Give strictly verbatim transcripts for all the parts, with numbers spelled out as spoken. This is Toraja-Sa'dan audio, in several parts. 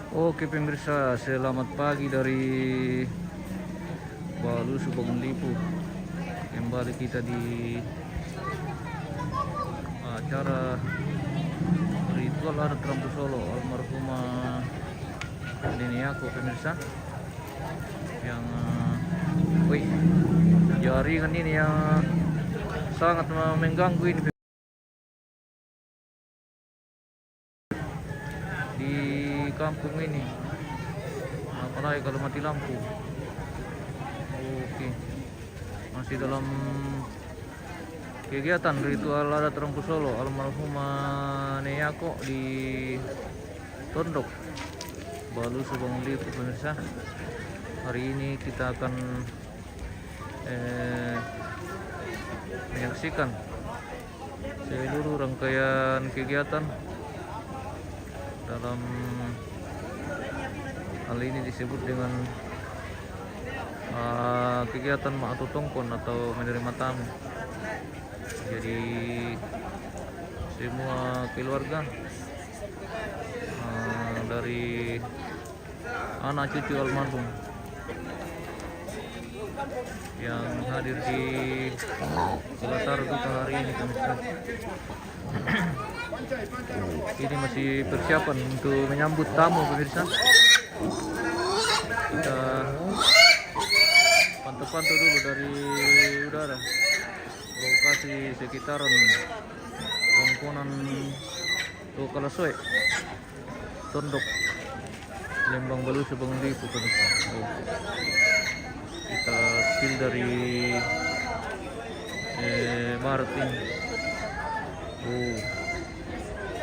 Oke pemirsa, selamat pagi dari Balusu Bangun Lipu. Kembali kita di acara ritual adat Rambu Solo almarhumah Nini Yako, pemirsa. Yang, eh, wih, jaringan ini yang sangat mengganggu ini di kampung ini, apalagi kalau mati lampu. Oke, masih dalam kegiatan ritual adat Rambu Solo almarhumah Nini Yako di Tondok, Balusu Bangun Lipu, pemirsa. Hari ini kita akan, eh, menyaksikan seluruh rangkaian kegiatan dalam, hal ini disebut dengan, ah, kegiatan ma'atu tongkon atau menerima tamu. Jadi semua keluarga, ah, dari anak cucu almarhum yang hadir di Selatara Duka hari ini, pemirsa. Ini masih persiapan untuk menyambut tamu, pemirsa. Kita pantau-pantau dulu dari udara lokasi sekitaran Longkonan Tokalasoe, Tondok, Lembang Balusu Bangun Lipu, pemirsa. Oh. Kita spill dari, eh, barat ini. Oh.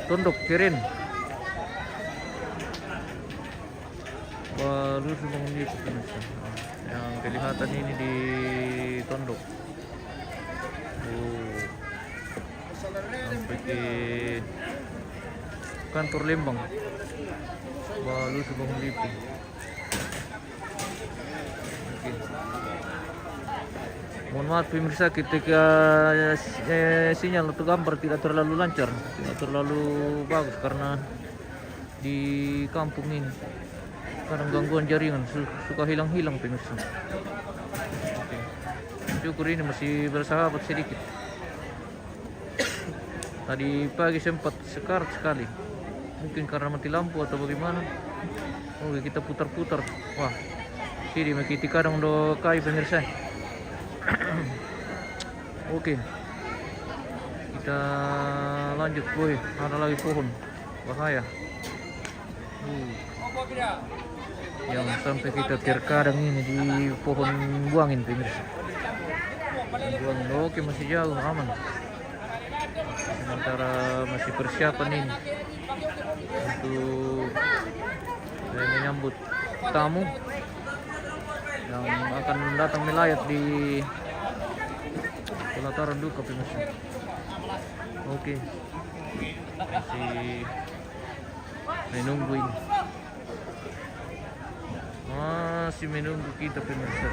Tondok, keren. Balusu Bangun Lipu, pemirsa. Yang kelihatan ini di Tondok. Oh. Sampai ke kantor Lembang. Balusu Bangun Lipu. Oke. Mohon maaf pemirsa, ketika, eh, sinyal atau gambar tidak terlalu lancar, tidak terlalu bagus karena di kampung ini kadang gangguan jaringan, su- suka hilang-hilang, pemirsa. Oke. Syukur ini masih bersahabat sedikit. Tadi pagi sempat sekarat sekali. Mungkin karena mati lampu atau bagaimana. Oke, kita putar-putar. Wah, sini mengikuti kadang do kai, pemirsa. Oke. Kita lanjut. Woi, ada lagi pohon. Bahaya. Hmm. Yang sampai kita terkadang ini di pohon buangin, pemirsa. Buangin, oke, masih jauh, aman. Sementara masih persiapan ini untuk, eh, menyambut tamu yang akan datang melayat di pelataran duka, pemirsa. Oke. Masih menunggu ini. Masih menunggu kita, pemirsa.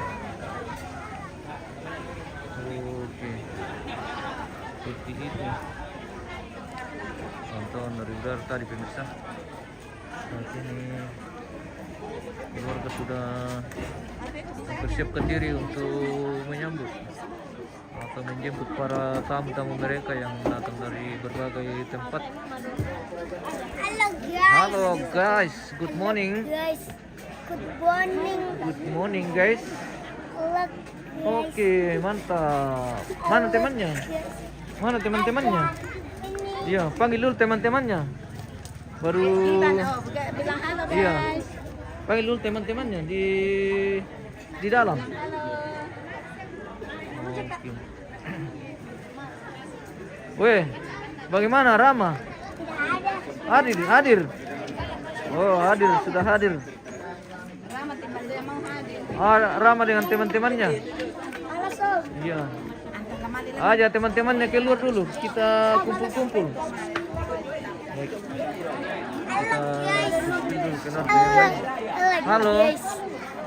Oke. Seperti itu. Pantauan dari udara tadi, pemirsa. Saat ini keluarga sudah mempersiapkan diri untuk menyambut atau menjemput para tamu-tamu mereka yang datang dari berbagai tempat. Hello guys. Halo guys, good morning. Guys, good morning. Good morning guys. Look, guys. Oke, mantap. Mana temannya? Yes. Mana teman-temannya? Ini Iya, panggil dulu teman-temannya. Baru, Iban, oh, bilang halo iya. Guys. Panggil dulu teman-temannya di di dalam. Halo. Oke. Weh, bagaimana Rama? Tidak ada. Hadir, hadir. Oh, hadir, sudah hadir. Rama teman dia mau hadir. Ah, Rama dengan teman-temannya. Halo sob. Iya. Antar kemari lah. Ajak teman-temannya keluar dulu. Kita kumpul-kumpul. Baik. Kita kumpul dulu, keluar dulu. Hello. Halo. Guys.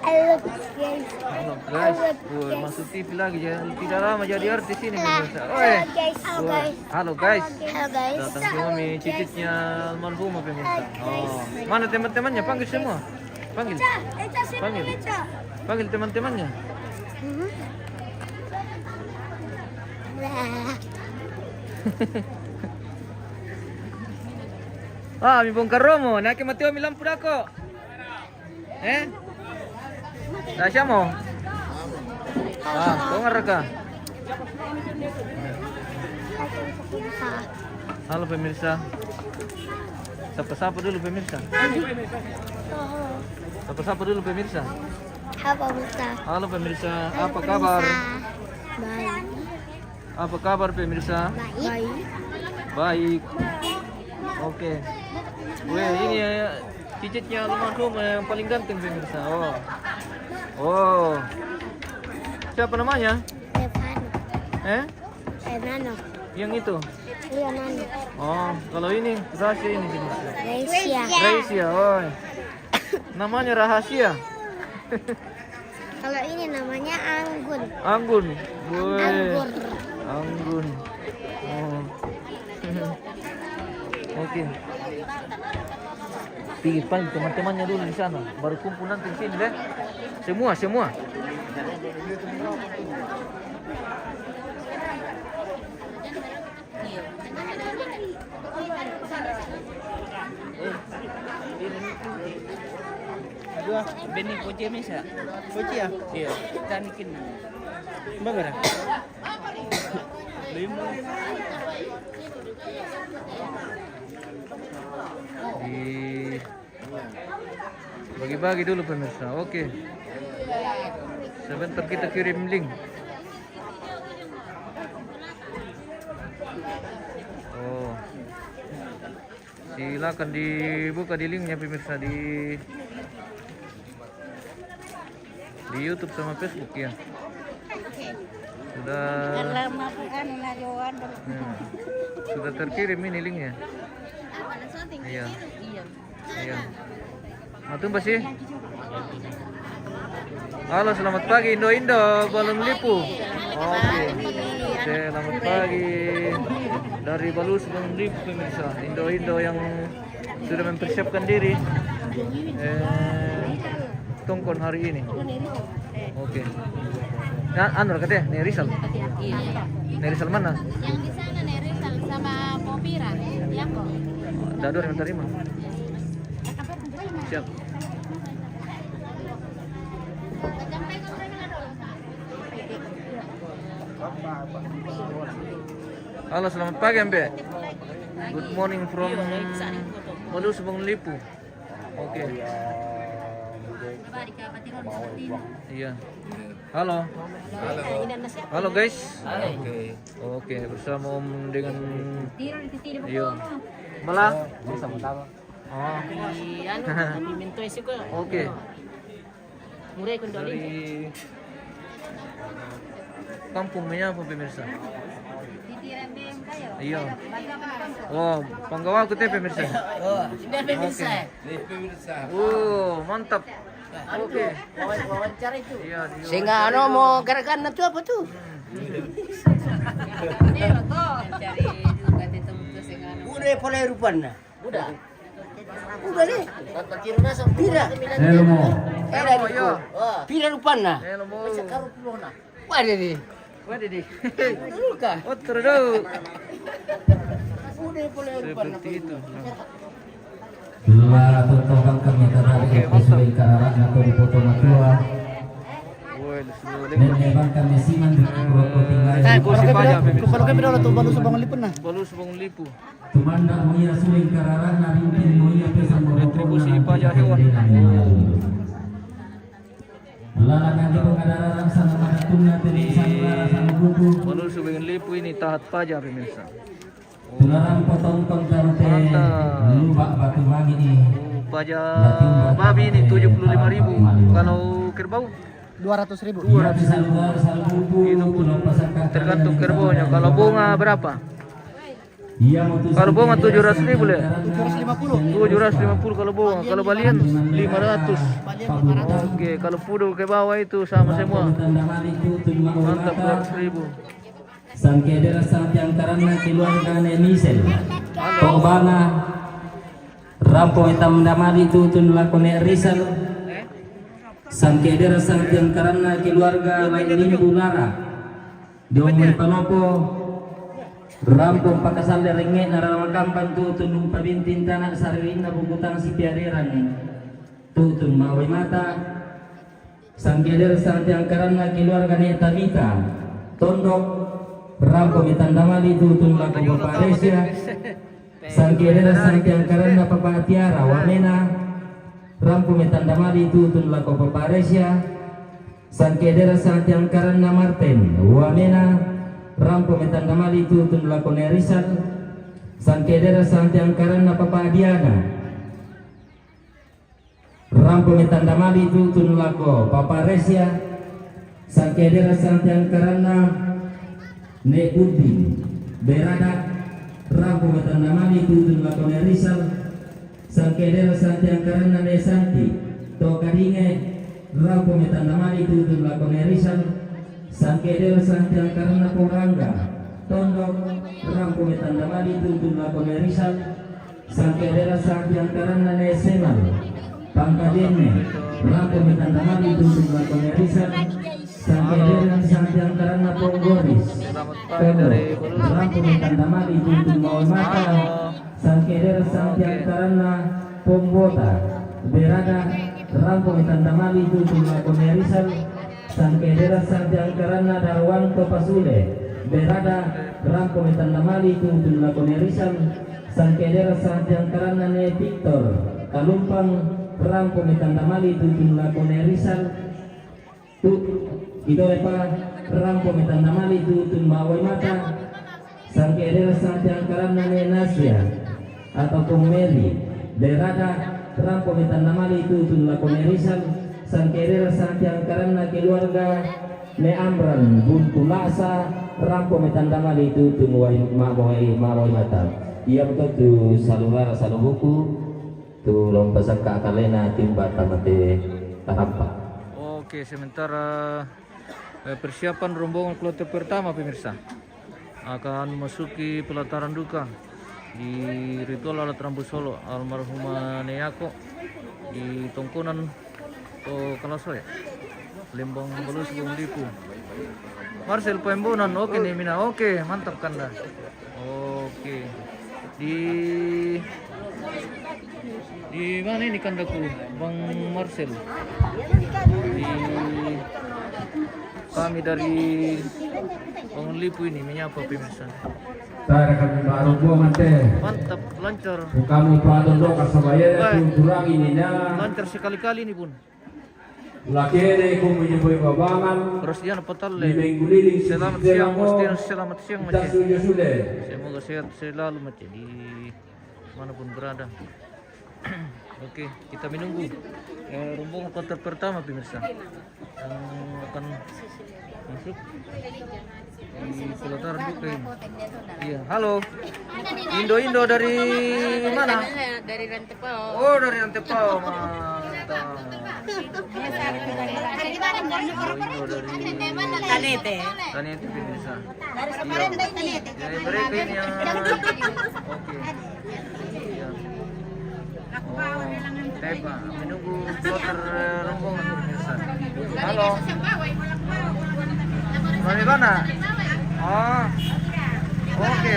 I Halo guys. Woi, masuk T V lagi ya. Tidak lama jadi artis ini, pemirsa. Oi. Halo guys. Halo guys. Datang ke kami cicitnya almarhumah, pemirsa. Oh, mana teman-temannya? Panggil semua. Panggil. Panggil. Panggil teman-temannya. Ah, mi bongkar romo. Nake mati mi lampu dako. Eh? Dah siamo? Ah, dengar ka? Halo pemirsa. Sapa-sapa dulu pemirsa. Sapa-sapa dulu pemirsa. Apa, Ustaz? Halo pemirsa, apa kabar? Baik. Apa kabar pemirsa? Baik. Baik. Oke. Weh, ini ya, cicitnya almarhum yang paling ganteng pemirsa. Oh. Oh. Siapa namanya? Stefano. Eh? Fernando. Yang itu? Leonardo. Oh, kalau ini rahasia ini, pemirsa. Gracia. Gracia, oh. Namanya rahasia. Kalau ini namanya Anggun. Anggun. Woi. Anggur. Anggun. Oh. Oke. Pergi panggil teman-temannya dulu di sana. Baru kumpul nanti di sini deh. Semua, semua. Beni koci misa. Koci ya? Iya. Tanikin. Bagara. Lima. Di Bagi-bagi dulu pemirsa. Oke. Sebentar kita kirim link. Oh. Silakan dibuka di linknya pemirsa di di YouTube sama Facebook ya. Sudah. Kalau mau bukan, nah, Johan. Ya. Sudah terkirim ini linknya. Iya. Iya. Matumba sih. Halo, selamat pagi Indo-Indo Balun Lipu. Oke. Oke, selamat pagi dari Balusu Balun Lipu, pemirsa. Indo-Indo yang sudah mempersiapkan diri eh, tongkon hari ini. Oke. Nah, anu kata ne Rizal. Iya. Ne Rizal mana? Yang di sana ne Rizal sama Popira. Yang kok. Dado yang terima. Siap. Halo, selamat pagi, Ambe. Good morning from Balusu Balun Lipu. Oke. Iya. Halo. Halo. Halo, guys. Oke. Oke, bersama Om dengan Iya. Malah sama-sama. Oh. Di anu, di Minto Isiko. Oke. Murah kondoli. Dari kampung Menyapa, pemirsa. Iya. Oh, panggawa aku teh, pemirsa. Oh, sudah, pemirsa. Oke. Oh, mantap. Oke. Wawancara itu. Iya, iya. Sing anu mau gerakan itu apa tuh? Udah, pola rupan nah. Udah. Udah deh. Pira? Elmo. Pira di ko? Pira rupanna? Elmo. Wah, deh, deh. Wah, deh, deh. Dulu kah? Otro do. Udah, boleh rupanna. Seperti itu. Dua tonton kami tadi. Oke, mantap. Sesuai karena atau di foto matua. Woi, di sini. Nene bang kami siman di rokok tinggal. Eh, kursi pajak, pemirsa. Kepala kami dah tu Balusu Balun Lipu nah. Balusu Balun Lipu. Tumanda muia suling kararana rintin muia pesan. Retribusi pajak hewan. Lalakan di pengadararan sana pada tuna tini sanubara sanubuku. Balusu Balun Lipu ini taat pajak, pemirsa. Tularang potong tongkang teh. Mantap. Lubak batu bagi nih. Oh, pajak babi ini tujuh puluh lima ribu. Kalau kerbau? Dua ratus ribu. Dua ratus ribu. Itu pun tergantung kerbaunya. Kalau bunga berapa? Kalau bonga tujuh ratus ribu le. Tujuh ratus lima puluh. Tujuh ratus lima puluh kalau bonga, kalau balian lima ratus. Oke, kalau pudu ke bawah itu sama semua. Mantap, dua ratus ribu. Sangkedera sangtiangkaranna keluarga ne Misel. Tobana rampo metandamali tutun lako ne Rizal. Sangkedera sangtiangkaranna keluarga lain limbu lara. Dong mai panopo rampo pakasalle rengnge'na rarawa kampan tutun umpabinting tana saririnna bukutang sipiareran tutun mawai mata. Sangkedera sangtiangkaranna keluarga ne Tamita Tondok, rampo metandamali tutun lako Bapak Resya. Sangkedera sangtiangkaranna Papa Tiara Wamena, rampo metandamali tutun lako Papa Resya. Sangkedera sangtiangkaranna Martin Wamena, rampo metandamali tutun lako ne Rizal. Sangkedera sangtiangkaranna Papa Diana, rampo metandamali tutun lako Papa Resya. Sangkedera sangtiangkaranna ne Udin Berada, rampo metandamali tutun lako ne Rizal. Sangkedera sangtiangkaranna ne Santi Tokadinge, rampo metandamali tutun lako ne Rizal. Sangkedera sangtiangkaranna Porangga Tondok, rampo metandamali tutun lako ne Rizal. Sangkedera sangtiangkaranna ne Semal Pangkadenne, rampo metandamali tutun lako ne Rizal. Sangkedera sangtiangkaranna Ponggoris Tondok, rampo metandamali tutun mawai mata. Sangkedera sangtiangkaranna Pombota Berada, rampo metandamali tutun lako ne Rizal. Sangkedera sangtiangkaranna Darwanto Pasule Berada, rampo metandamali tutun lako ne Rizal. Sangkedera sangtiangkaranna ne Victor Kalumpang, rampo metandamali tutun lako ne Rizal. Tu, ito lepa rampo metandamali tutun mawai mata. Sangkedera sangtiangkaranna ne Nasya atau Mary Berada, rampo metandamali tutun lako ne Rizal. Sangkedera sangtiangkaranna keluarga ne Amran Buntu Laksa, rampo metandamali tutun wai mawai mawai mata. Ia betul tu salulara saluhuku. Tu lompa sakka kalena timba tamate tarampa. Oke, sementara eh, persiapan rombongan kloter pertama, pemirsa, akan masuki pelataran duka di ritual adat rambu solo almarhumah Neyako di Tongkonan, oh, Kalasoya, Lembang Balus, Gunung Lipu. Marcel Paimbonan, oke nih, Mina. Oke, mantap kanda. Oke. Di di mana ini kandaku, Bang Marcel? Di kami dari Bangun Lipu ini menyapa pemirsa. Tara kami baru buang ante. Mantap, lancar. Kami patung doka sabaya. Baik. Kurang ini nah. Lancar sekali-kali ini pun. Lakene ko menyeboi babangan. Terus dia dapat talle. Di mengguliling. Selamat siang, Bos Dinas. Selamat siang, Mas. Sudah sudah. Semoga sehat selalu, Mas, di manapun berada. Oke, kita menunggu eh, rombongan kloter pertama, pemirsa, yang akan masuk di pelataran duka ini. Iya, halo. Indo-indo dari mana? Dari Rantepao. Oh, dari Rantepao, mantap. Indo-indo dari Tanete. Tanete, pemirsa. Dari Samarinda ini. Jadi mereka ini yang, oke. Iya. Oh, eh, Pak, menunggu kloter eh, rombongan, pemirsa. Halo. Dari mana? Oh, oke.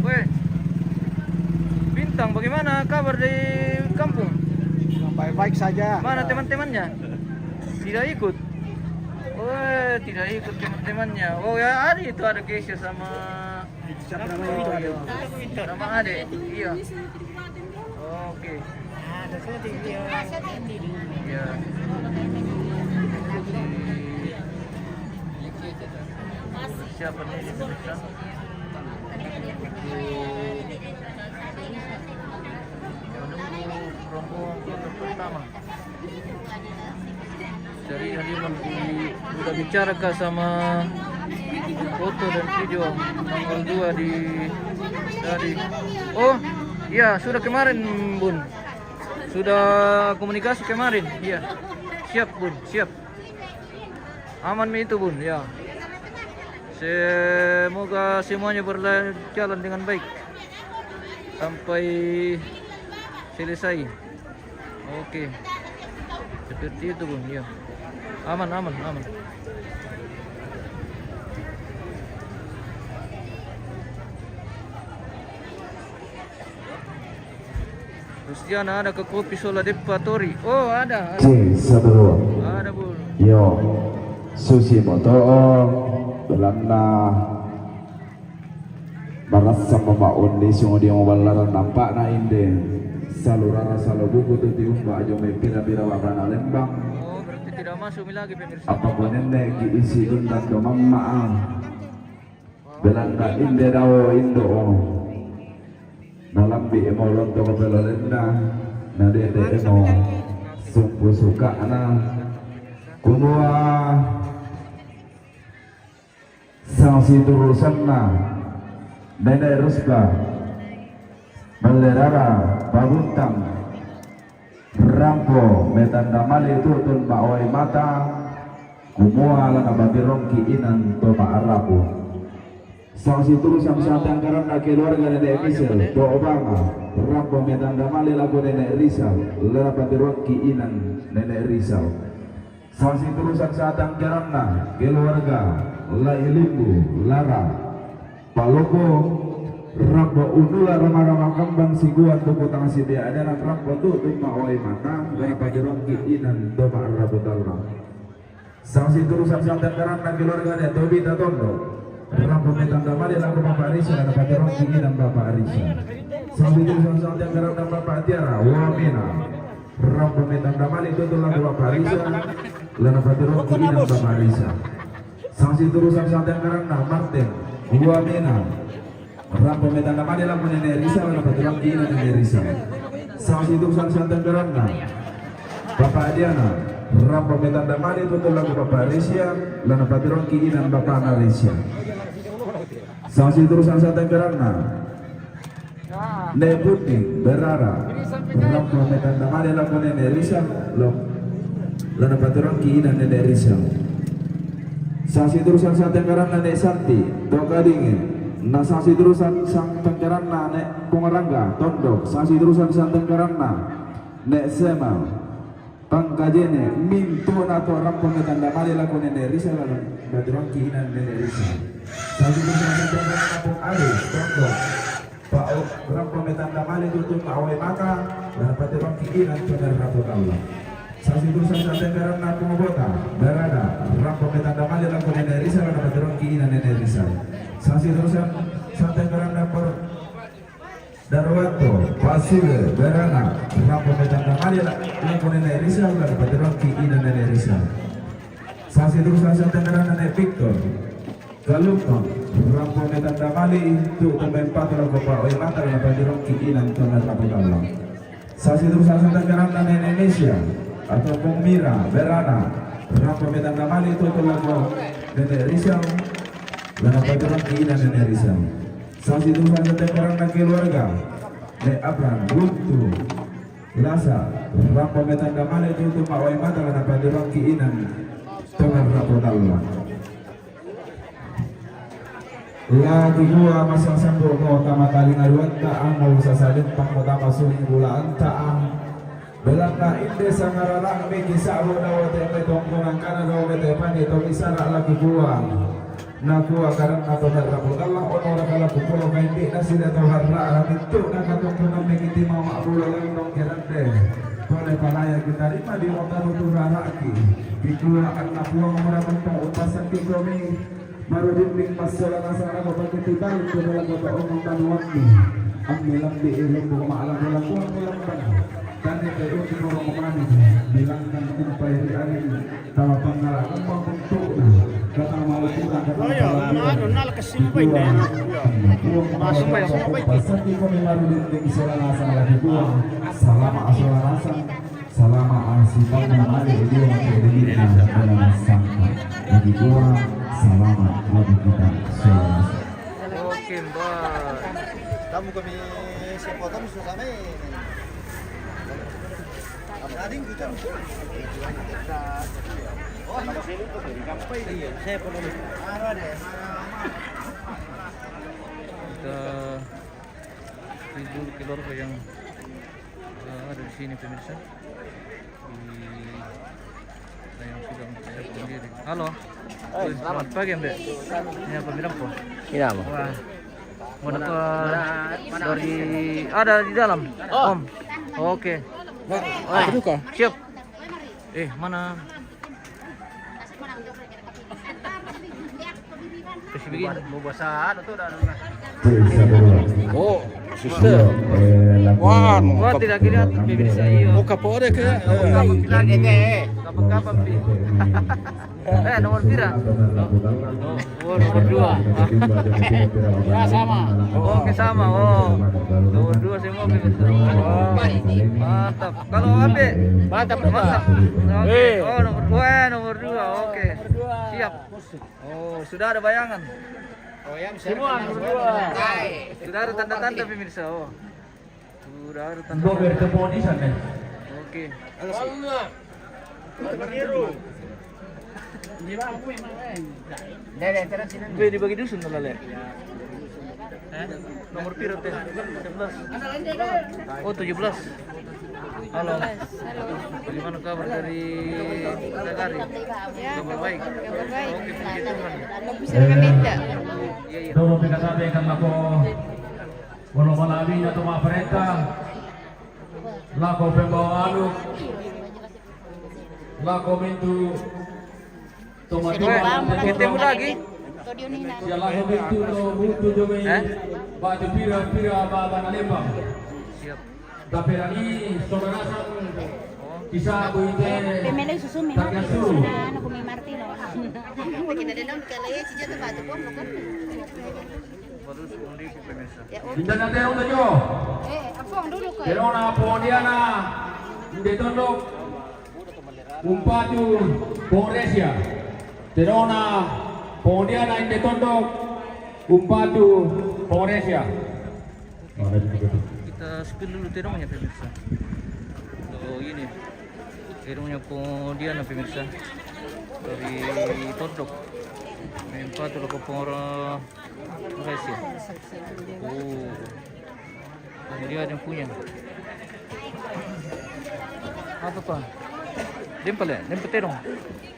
Weh, Bintang, bagaimana kabar di kampung? Baik-baik saja. Mana teman-temannya? Tidak ikut? Oh, tidak ikut teman-temannya. Oh ya, hari itu ada Keisha sama Siapa namanya itu? Nama adik? Iya. Oke. Iya. Siapa nih, pemirsa? Menunggu rombongan kloter pertama. Jadi, Haliman, sudah bicara kah sama foto dan video tanggal dua di tadi? Oh, iya, sudah kemarin, Bun. Sudah komunikasi kemarin. Iya. Siap, Bun, siap. Aman mi itu, Bun, ya. Semoga semuanya berjalan dengan baik sampai selesai. Oke. Seperti itu, Bun, ya. Aman, aman, aman. Rustiana, ada ke kopi sola deppa tori? Oh, ada, ada. C satu dua. Ada, Bun. Yo, susi moto, belanna. Marassammo maundi sungudi muballaran nampa'na inde salurara salobuku tu tiumba ajo mai pira-pira wabana lembang. Oh, berarti tidak masuk mi lagi, pemirsa. Apa ko nenne ki isi gundang do mamma'a. Belanna inde dao indo. Nalambi emo lonto ko pelolenna, nadede emo sumpu suka'na. Kumua Sang siturusanna Nenek Rusba, Ballerara, Pabuntang, rampo metanda mali tutun ma'wai mata, kumua la napatirongki inan to ma'rapu. Sang siturusan satangkaranna keluarga Nenek Misel, Bo'banga, rampo metanda mali lako Nenek Risal, la napatirongki inan Nenek Risal. Sang siturusan satangkaranna keluarga Lai Limbu, Lara, Palopo, rampo unula rama-rama kambang siguan buku tang sidia adanan rampo tu tumma oi mata, gara patirongki inan to ma'rapu talla. Sang siturusan satangkaranna keluarga ne Tobi Tatondo, rampo metanda mali lako Bapak Risa, la napatirongki inan Bapak Risa. Sang siturusan satangkaranna Bapak Tiara, Wamena, rampo metanda mali tutu lako Bapak Risa, la napatirongki inan Bapak Risa. Sang siturusan satangkaranna Martin, Wamena, rampo metanda mali lako Nenek Risa, la napatirongki inan Nenek Risa. Sang siturusan satangkaranna Bapak Diana, rampo metanda mali tutu lako Bapak Risa, la napatirongki inan Bapakna Risa. Sang siturusan satangkaranna Ne Puti, Berara, rampo metanda mali lako Nenek Risa, lo, la napatirongki inan Nenek Risa. Sang siturusan satangkaranna Ne Santi, Tokadinge, na sang siturusan satangkaranna Ne Pungarangga, Tondok, sang siturusan satangkaranna Ne Sema, Pangkajene, mintu na to rampo metanda mali lako Nenek Risa, la napatirongki inan Nenek Risa. Sang siturusan satangkaranna Kampung Aru, Tondok, Pak, rampo metanda mali tutu ma'wai mata, la napatirongki inan to ma'rapu talla. Sang siturusan satangkaranna Pungobota, Berada, rampo metanda mali lako Nenek Risa, la napatirongki inan Nenek Risa. Sang siturusan satangkaranna Por Darwanto, Pasile, Berana, rampo metanda mali la, lako Nenek Risa, la napatirongki inan Nenek Risa. Sang siturusan satangkaranna Ne Victor, Galumpang, rampo metanda mali tutu ma'patu lako pa'oi mata, la napatirongki inan to ma'rapu talla. Sang siturusan satangkaranna Nenek Nesia, atau Pung Mira, Berana, rampo metanda mali tutu lako Nenek Risa, la napatirongki inan Nenek Risa. Sang siturusan satangkaranna keluarga Ne Abram, Guntu, Lasa, rampo metanda mali tutu ma'wai mata, la napatirongki inan to ma'rapu talla. La kikua massang sambu'mo tama talinga duatta, ammo sasalimpangmo tama suli bulaanta. Belanna inde sangarala'mi kisa'bu dao te mai tongkonangkana dao mai te pani to misara la kikua. Nakua karanna to ma'rapu talla, onoraka la kukua kaindi'na side to harra'a mintu'na katongkonammi kitimau ma'bula lennong kirande. Pole palaya kitarima di otaru turara'ki. Kikua anna Puang mura mentong umpasakki komi. Baru dinding masalah nasara ko bagi tiba itu dalam kota umum Banyuwangi. Ambil ambil ilmu ko malam dalam buang dalam bana. Dan itu ilmu ko romani bilangkan kumpai di angin. Kalau pangkala kembang bentuk. Kata mau kita kata. Oh ya, anu nal kesimpai deh. Masuk ya. Pasal di kami baru dinding salah nasara lagi buang. Salama salah nasara. Salama asipatna male dia mate diri na sangka. Lagi dua, salama lagi kita. Salama. Oke, Mbak. Kamu kami sepotong susah nih. Tadi kita Saya potong. Kita tidur keluarga yang eh, ada di sini, pemirsa. Di, ada yang sudah mempersiapkan diri. Halo. Wih, selamat pagi, Mbak. Ini apa, bilang kok? Ini apa? Wah. Mau dekat dari, ada di dalam. Om. Oke. Wah, siap. Eh, mana? Mau bahasa anu tuh dah. Oh, suster. Wah, anu, wah, tidak kira pemirsa, iya. Oh, kapore ke? Kapan-kapan, Pi. Eh, nomor pira? Oh, nomor dua. Ya, sama. Oke, sama. Oh, nomor dua semua, pemirsa. Oh, mantap. Kalau Abe? Mantap juga. Mantap. Oke. Eh. Oh, nomor dua, nomor dua. Oke. Siap. Oh, sudah ada bayangan. Oh, ya, semua nomor dua. Sudah ada tanda-tanda, pemirsa. Oh. Sudah ada tanda-tanda. Oke. Gue dibagi dusun tuh, Lale. Eh? Nomor piro teh? Sebelas. Oh, tujuh belas. Halo. Halo. Bagaimana kabar dari Nagari? Ya. Kabar baik? Kabar baik. Oke, puji Tuhan. Bisa kami tidak? Iya, iya. Tolong kita sampaikan, Bako. Walau malawina tu maparenta. Lako pembawa anu. Lako mintu. Tomatua. Ketemu lagi. Ya lako mintu to butu jomai. Eh? Batu pira-pira baba na lembang. Siap. Tapi rani saudara sang kisah buite. Pemele susu mi. Tanya susu. Nah, aku mi Martino. Kita dalam kali ya, sejak tempat itu pun bukan. Baru sepuluh ribu pemirsa. Indah nanti orang tujuh. Eh, apa dulu kau? Terona pondiana. Inde tondok. Umpatu Poresia. Terona pondiana inde tondok. Umpatu Poresia. Kita spill dulu terongnya, pemirsa. Oh, ini. Terongnya pondiana, pemirsa. Dari tondok. Umpatu lako pora. Makasih. Oh. Dia ada yang punya. Apa, Pak? Dia paling, dia peterong.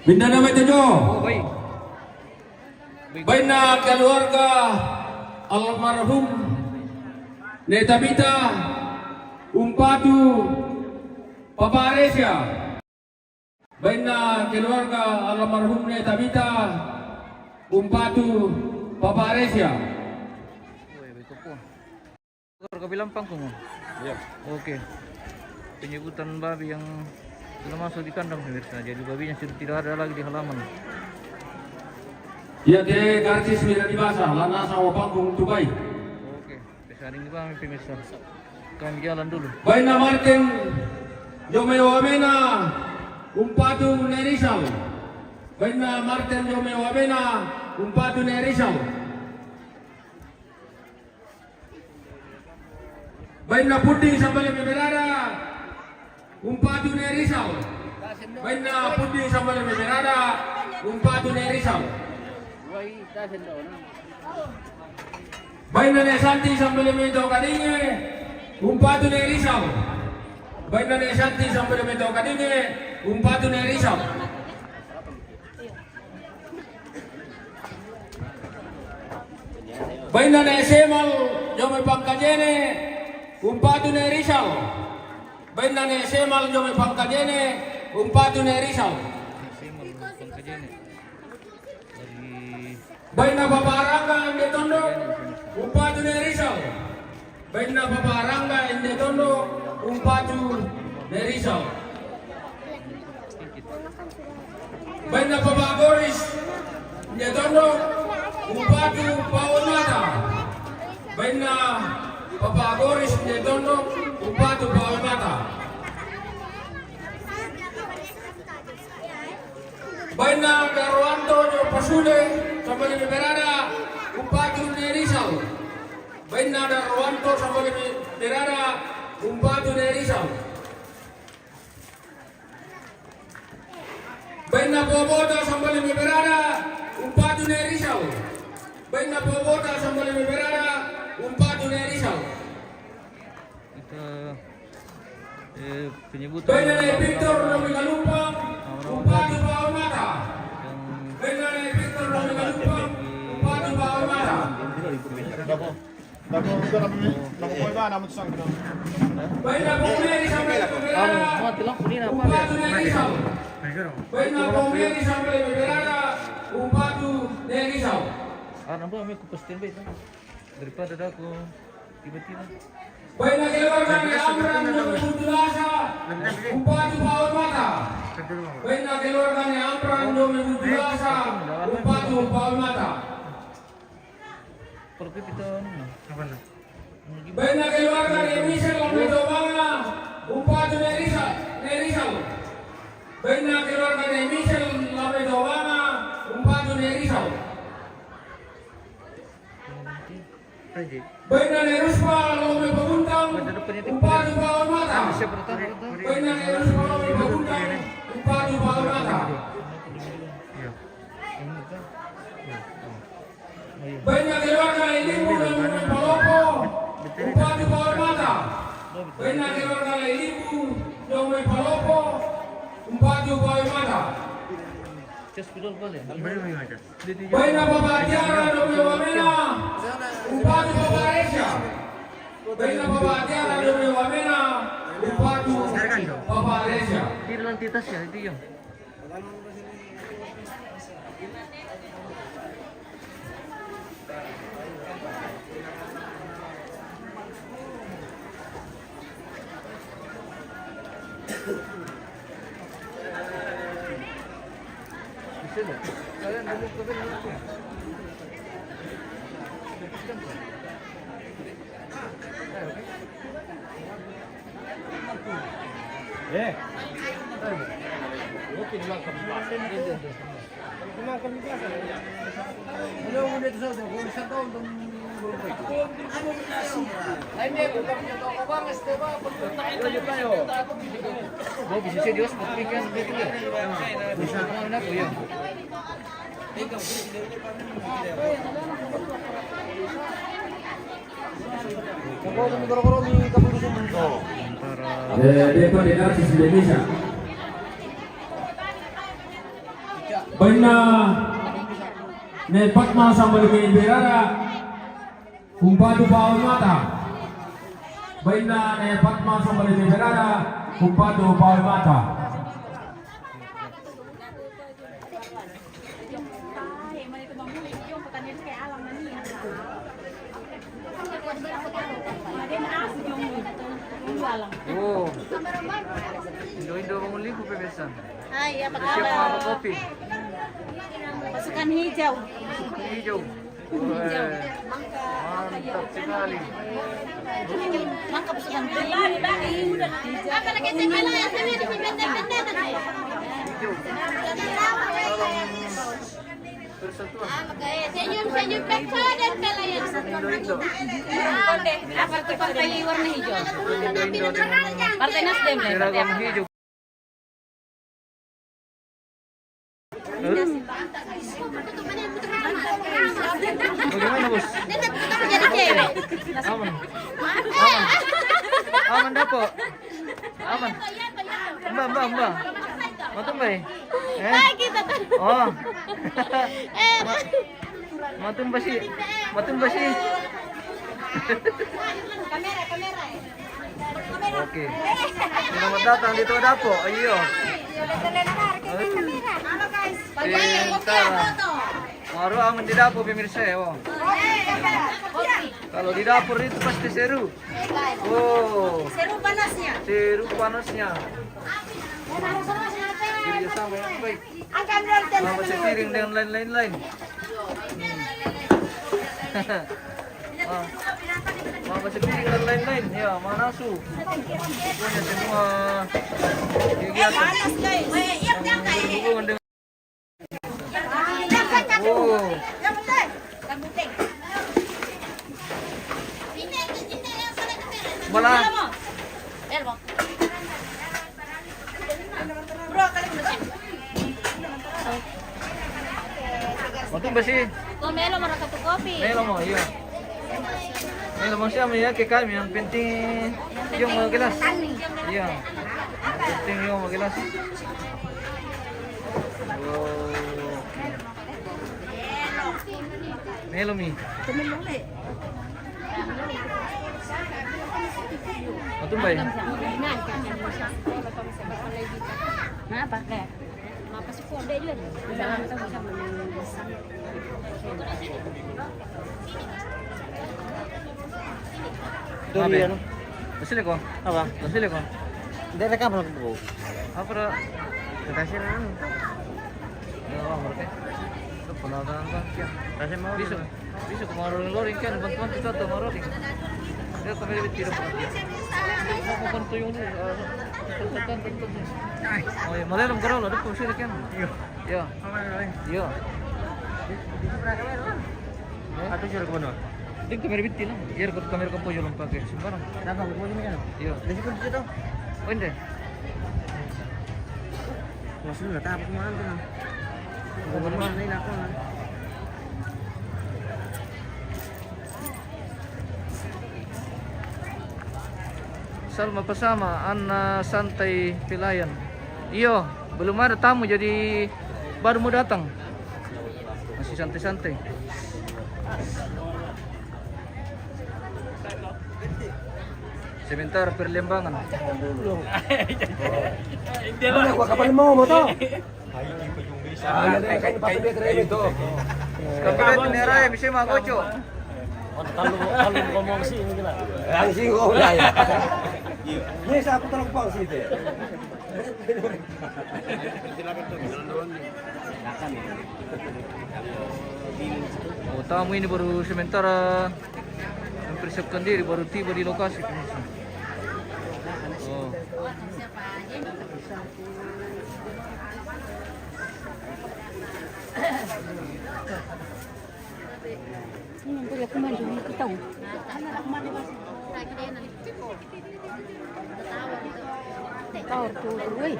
Benda nama itu, Jo. Oh, baik. Baik. Baina keluarga almarhum Neta Bita, Umpatu, Papa Aresia. Baina keluarga almarhum Neta Bita, Umpatu, Papa Aresia. Keluarga bilang panggung. Iya. Oke. Penyebutan babi yang sudah masuk di kandang, pemirsa. Jadi babinya sudah tidak ada lagi di halaman. Ya, de karcis mira di basa, lana sama panggung tubai. Oke. Pesaring di bawah, pemirsa. Kami jalan dulu. Baina Martin Jomeo Amena, Umpatu Nerisau. Baina Martin Jomeo Amena, Umpatu Nerisau. Baina Pudding Sambale Memerara, Umpatu Nerisau. Baina Pudding Sambale Memerara, Umpatu Nerisau. Baina ne Santi Sambale Meto Kadinge, Umpatu Nerisau. Baina ne Santi Sambale Meto Kadinge, Umpatu Nerisau. Baina ne Semal Jomai Pangkajene, Umpatu Nerisau. Baina ne Semal Jomai Pangkajene, Umpatu Nerisau. Semal Pangkajene. Dari Baina Papa Rangga Ende Tondo, Umpatu Nerisau. Baina Papa Rangga Ende Tondo, Umpatu Nerisau. Baina Papa Goris Ende Tondo, Umpatu Paonmata. Baina Papa Goris Ende Tondo, Umpatu Paonmata. Baina Darwanto jo Pasule, Sambali Berada, Umpatu Nerisau. Baina Darwanto, Sambali Berada, Umpatu Nerisau. Baina Pobota, Sambali Berada, Umpatu Nerisau. Baina Pobota, Sambali Berada, Umpatu Nerisau. Kita, eh, penyebutan Baina Nae Victor Lomi Galumpang, Umpatu Paonmata. Baina Nae Victor Lomi Galumpang, Umpatu Paonmata. Baina Pau Neri Sambali Berada, Umpatu Nerisau. Baina Pau Neri Sambali Berada, Umpatu Nerisau. Ah, nampak kami kupas tembe tu. Daripada dah aku tiba-tiba. Baina keluarga Nae Amran Domi Butulasa, Umpatu Paonmata. Baina keluarga Nae Amran Domi Butulasa, Umpatu Paonmata. Kalau kita, apa nak? Baina keluarga Nae Michel Lomi Dobanga, Umpatu Nerisau, Nerisau. Baina keluarga Nae Michel Lomi Dobanga, Umpatu Nerisau. Baina Nae Ruspa Lomi Paguntang, Umpatu Paonmata. Baina Nae Ruspa Lomi Paguntang, Umpatu Paonmata. Baina keluarga Nae Limbu Lomi Palopo, Umpatu Paonmata. Baina keluarga Nae Limbu Lomi Palopo, Umpatu Paonmata. Baina Papa Tiara Domi Wamena, Umpatu Papa Resia. Baina Papa Tiara Domi Wamena, Umpatu Papa Resia. Di dalam titas ya, itu ya. Eh. Mau bisa serius, tapi kan gitu ya. Bisa. Eh, dia pada narsis Indonesia. Baina Nae Fatma Sambali Berada, Umpatu Paonmata. Baina Nae Fatma Sambali Berada, Umpatu Paonmata. Oh. Indo-indo bangun liku pe besan. Hai, apa kabar? Siap apa kopi? Pasukan hijau. Pasukan hijau. Hijau. Mantap sekali. Mantap sekali. Apa lagi teh, Bella, ya, sana di benda-benda tadi. Hijau. Persatuan. Senyum-senyum peko dan Bella ya. Persatuan Indo-Indo. Ah, deh. Apa tuh partai warna hijau? Persatuan Indo-Indo dengan Partai Nasdem, ya, seragam hijau. Bagaimana, Bos? Aman. Aman. Aman, Dapo. Aman. Mbak, mbak, mbak. Matumbai. Eh? Oh. Ma-, matumbai si. Matumbai si. Oke. Selamat datang di Tua Dapo. Ayo. Halo, guys. Pintar. Baru aman di dapur, pemirsa, ya, oh. Kalau di dapur itu pasti seru. Oh, seru panasnya. Seru panasnya. Jadi sama yang baik. Mama sepiring dengan lain-lain lain. Hmm. Ah. Mama sepiring dan lain-lain. Ya, manasu. Pokoknya semua kegiatan yang berhubungan dengan Oh. Bala. Matumba si. Ko melo mo ra katu kopi. Melo mo, iya. Melo mo siya, mi ya, ke kami, yang penting yung mga gelas. Iya. Yang penting yung mga gelas. Oh. Melo mi. Matumba ya? Napa? Mapa si Ford deh, Jun? Itu dia, no? Masih ko? Apa? Masih ko? Dia rekam aku, Bu. Apa, Bro? Kasih, anu. Ya, oh, oke. Itu penataan, Bang. Ya. Kasih mau. Bisa. Bisa ko manga loring-loring kan, bantuan kita tuh manga loring. Dia kami lebih tidak pernah. Mau, mau bantu yung, eh, catatan, catatan. Oh, iya, malayo lang ko ra, ada po sila kan. Iya. Iya. Malayo lang. Iya. Di, di, di, di, di, Ato siya ko, no? Di kami bitin, no? Iya, ko kami ko po yung pake sembarang. Dapat ko po yung ano? Iya. Di ko dito. Oh, hindi. Mas lu natapos mo ano, no? Ano naman? Ano na ako, no? Salma Pasama, Anna Santay Pilayan. Iyo, belum ada tamu, jadi baru mau datang. Masih santai-santai. Sementara perlembangan. Hindi. Ano, kuha ka pa ng mga motor? Ah, ano, kain pa pala, try mo ito. Kapag nira, eh, bisa mga kotso. Ang talo, talo ko mo kasi, hindi na. Ang singko, wala yan. Yes, ako talaga po ang site. O, tamu ini baru sementara mempersiapkan diri, baru tiba di lokasi, pemirsa. Oh. Ini boleh aku mandi ni kita. Tawar tu, weh.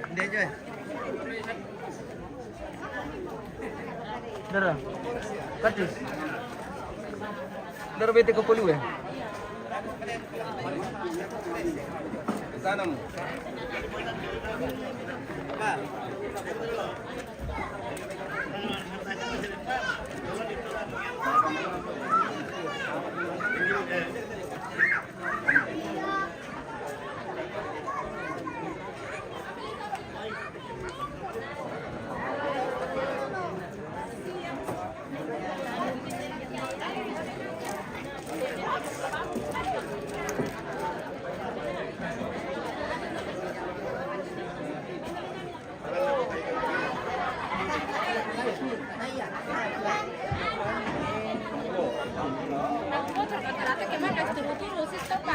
Hindi, Joy. Dara. Katis. Dara, bete ko puluwe. Sana mo.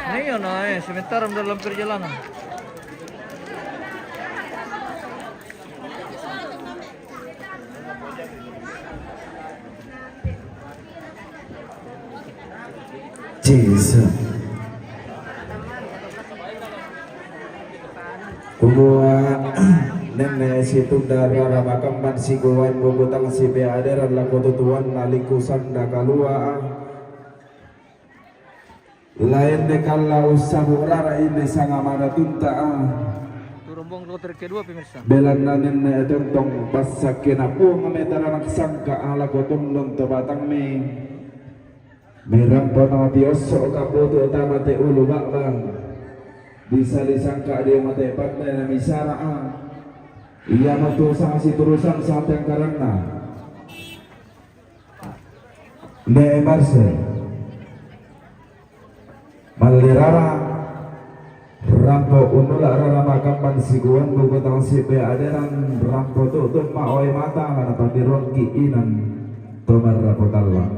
Ngayon na eh, sementara dalam perjalanan. Jesus. Kumua nenne situndara rara makamban siguwain bubutang sibe aderan lako tutuwan naliku sanda kalua. Lain de kalla ussabu rara ini sanga madatunta a. Itu rombongan kloter kedua, pemirsa. Belanna nenne tontong passakkena Puang me tara naksangka a lako tondon to batangmi. Mirampo na mapiosso' kabutu' tama te ulu ba'bang, bisalisangka' dio mate pandai na misara'a. Iamotu sangsiturusang satangkaranna. Ne' Marse. Mallirara. Rampo unnula' rara makamman sikuan bubutang sipe aderan, rampo tu'tu' ma'oe mata la napatiruangki' inan to marrapo tallang.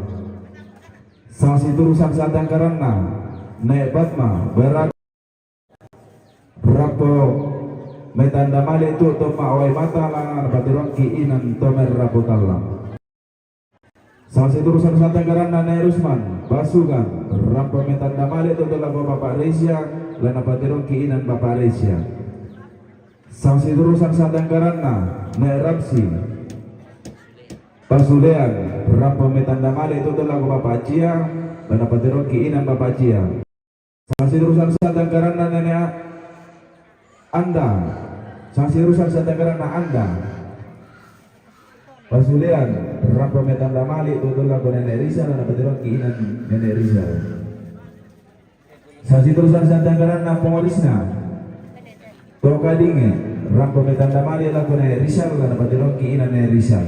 Sangsiturusang satangkaranna, ne' Patma, berat. Rampo metanda male' tu'tu' ma'oe mata la napatiruangki' inan to marrapo tallang. Sangsiturusang satangkaranna ne' Rusman, Pasukan, rampo metanda male' tu'tu' lako Bapa' Risia, la napatiruangki' inan Bapa' Risia. Sangsiturusang satangkaranna ne' Rapsi, Pasulean, rampo metanda male' tu'tu' lako Bapa' Cia, la napatiruangki' inan Bapa' Cia. Sangsiturusang satangkaranna nene' A-, Anda. Sangsiturusang satangkaranna Anda. Pasulean, rampo metanda male' tu'tu' lako nene' Risa, la napatiruangki' inan nene' Risa. Sangsiturusang satangkaranna Pongorisna. To Kadinge, rampo metanda male' lako nene' Risa, la napatiruangki' inan nene' Risa.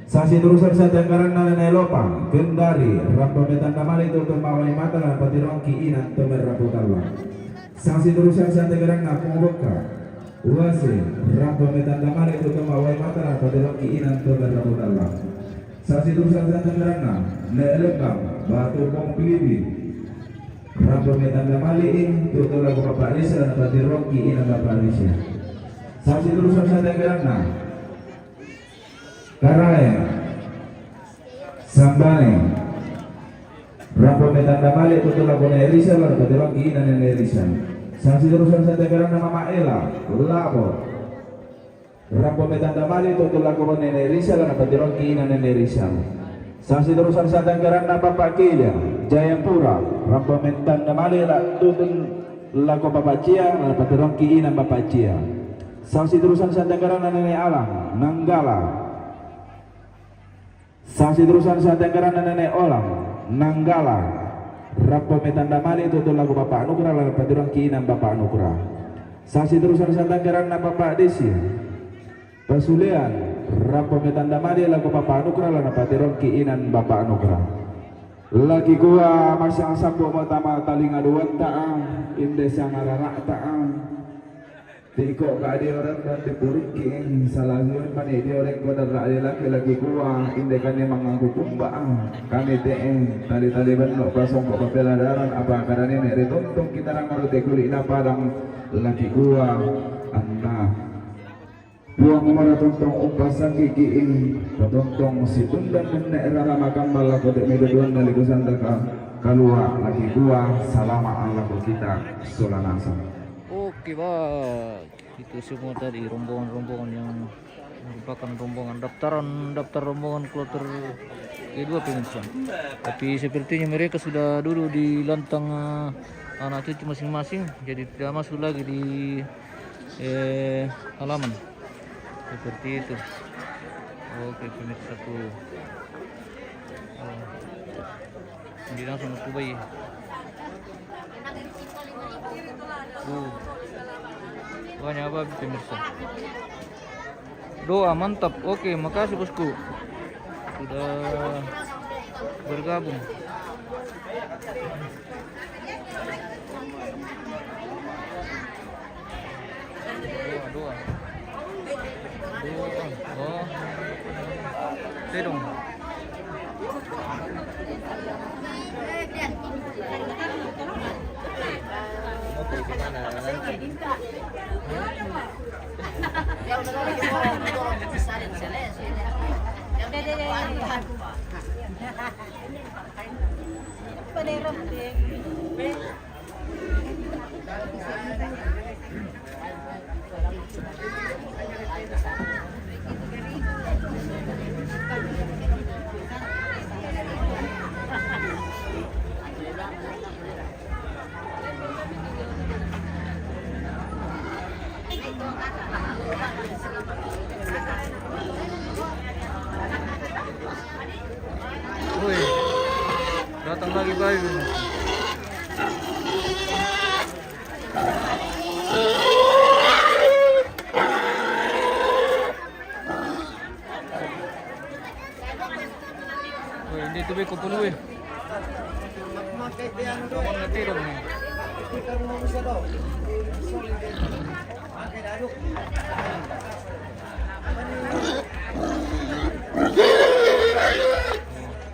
Sangsiturusang satangkaranna nene' Lopa, Kendari, rampo metanda male' tu'tu' ma'oe mata la napatiruangki' inan to marrapo tallang. Sangsiturusang satangkaranna Pongobekka, Uase, rampo metanda male' tu'tu' ma'oe mata la napatiruangki' inan to marrapo tallang. Sangsiturusang satangkaranna ne' Lembang, Batu Pong Pilibi. Rampo metanda male'i tu'tu' lako Bapa' Risa, la napatiruangki' inan Bapa' Risa. Sangsiturusang satangkaranna Karaeng, Sambane. Rampo metanda male' tu'tu' lako nene' Risa, la napatiruangki' inan nene' Risa. Sangsiturusang satangkaranna Mama Ela, Labo. Rampo metanda male' tu'tu' lako nene' Risa, la napatiruangki' inan nene' Risa. Sangsiturusang satangkaranna Bapa' Kelia, Jayapura, rampo metanda male' la tu'tu' lako Bapa' Cia, la napatiruangki' inan Bapa' Cia. Sangsiturusang satangkaranna nene' Alang, Nanggala. Sangsiturusang satangkaranna nene' Olang, Nanggala. Rampo metanda male' tu'tu' lako Bapa' Nukra, la napatiruangki' inan Bapa' Nukra. Sangsiturusang satangkaranna Bapa' Desi, Pasulean, rampo metanda male' lako Bapa' Nukra, la napatiruangki' inan Bapa' Nukra. La kikua masang sambu'mo tama talinga duatta, inde sangarara'ta. Tiko' ka'de oreng dan dipurikki', salagi' mani dio oreng ko darra' lelaki, la kikua, inde kani mangangku kumba', kami te'e, tali-tali benno' pasongko' papeladaran, apa kada nene' ri tontong kitarang aro te kuli'na padang, la kikua, anna. Puang mora tontong umpasangkiki'i, patontong situndan nenne' rara makamma lako te medoduanna liku sandaka, kalua' la kikua, salama' lako kita sola nasang. Oke, Bang. Itu semua tadi rombongan-rombongan yang merupakan rombongan daftaran, daftar rombongan kloter kedua, pemirsa. Tapi sepertinya mereka sudah duduk di lantang, eh, anak cucu masing-masing, jadi tidak masuk lagi di, eh, halaman. Seperti itu. Oke, pemirsaku. Oh. Hindi langsung aku bayi. Oh. Banyak apa, pemirsa? Doa mantap. Oke, makasih, bosku. Sudah bergabung. Dua, dua. Dua, oh. Tedong. Mau pergi kemana nanti? Woi, datang lagi Uy, hindi tubig ko puno eh. Kapan nga tirog mo?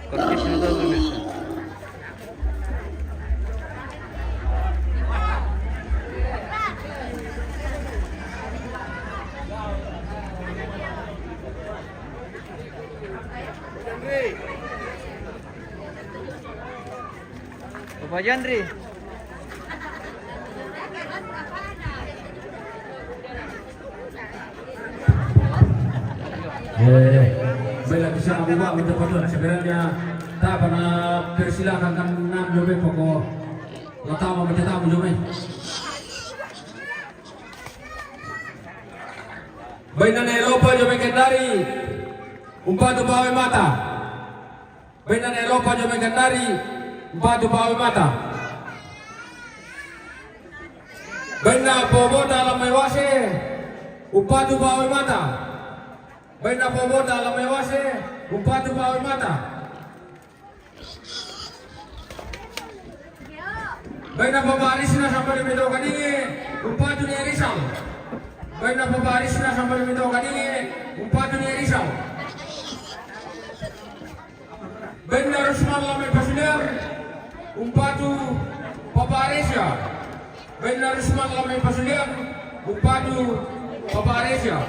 Practice na daw, guys. Papa Jandri. Eh, bela bisa Abu Bakar minta patun. Sebenarnya tak pernah persilakan kan nam jobe poko. Latama minta tamu jobe. Baina ne lopa jobe kendari. Umpatu bawe mata. Baina ne lopa jobe kendari, umpatu bawe mata. Baina pobota lamai wase, umpatu bawe mata. Baina pobota lamai wase, umpatu bawe mata. Baina paparisna sampai mito kadingi, umpatu ne risau. Baina paparisna sampai mito kadingi, umpatu ne risau. Baina Rusman lamai pasulian, umpatu paparesia. Baina Rusman lamai pasulian, umpatu paparesia.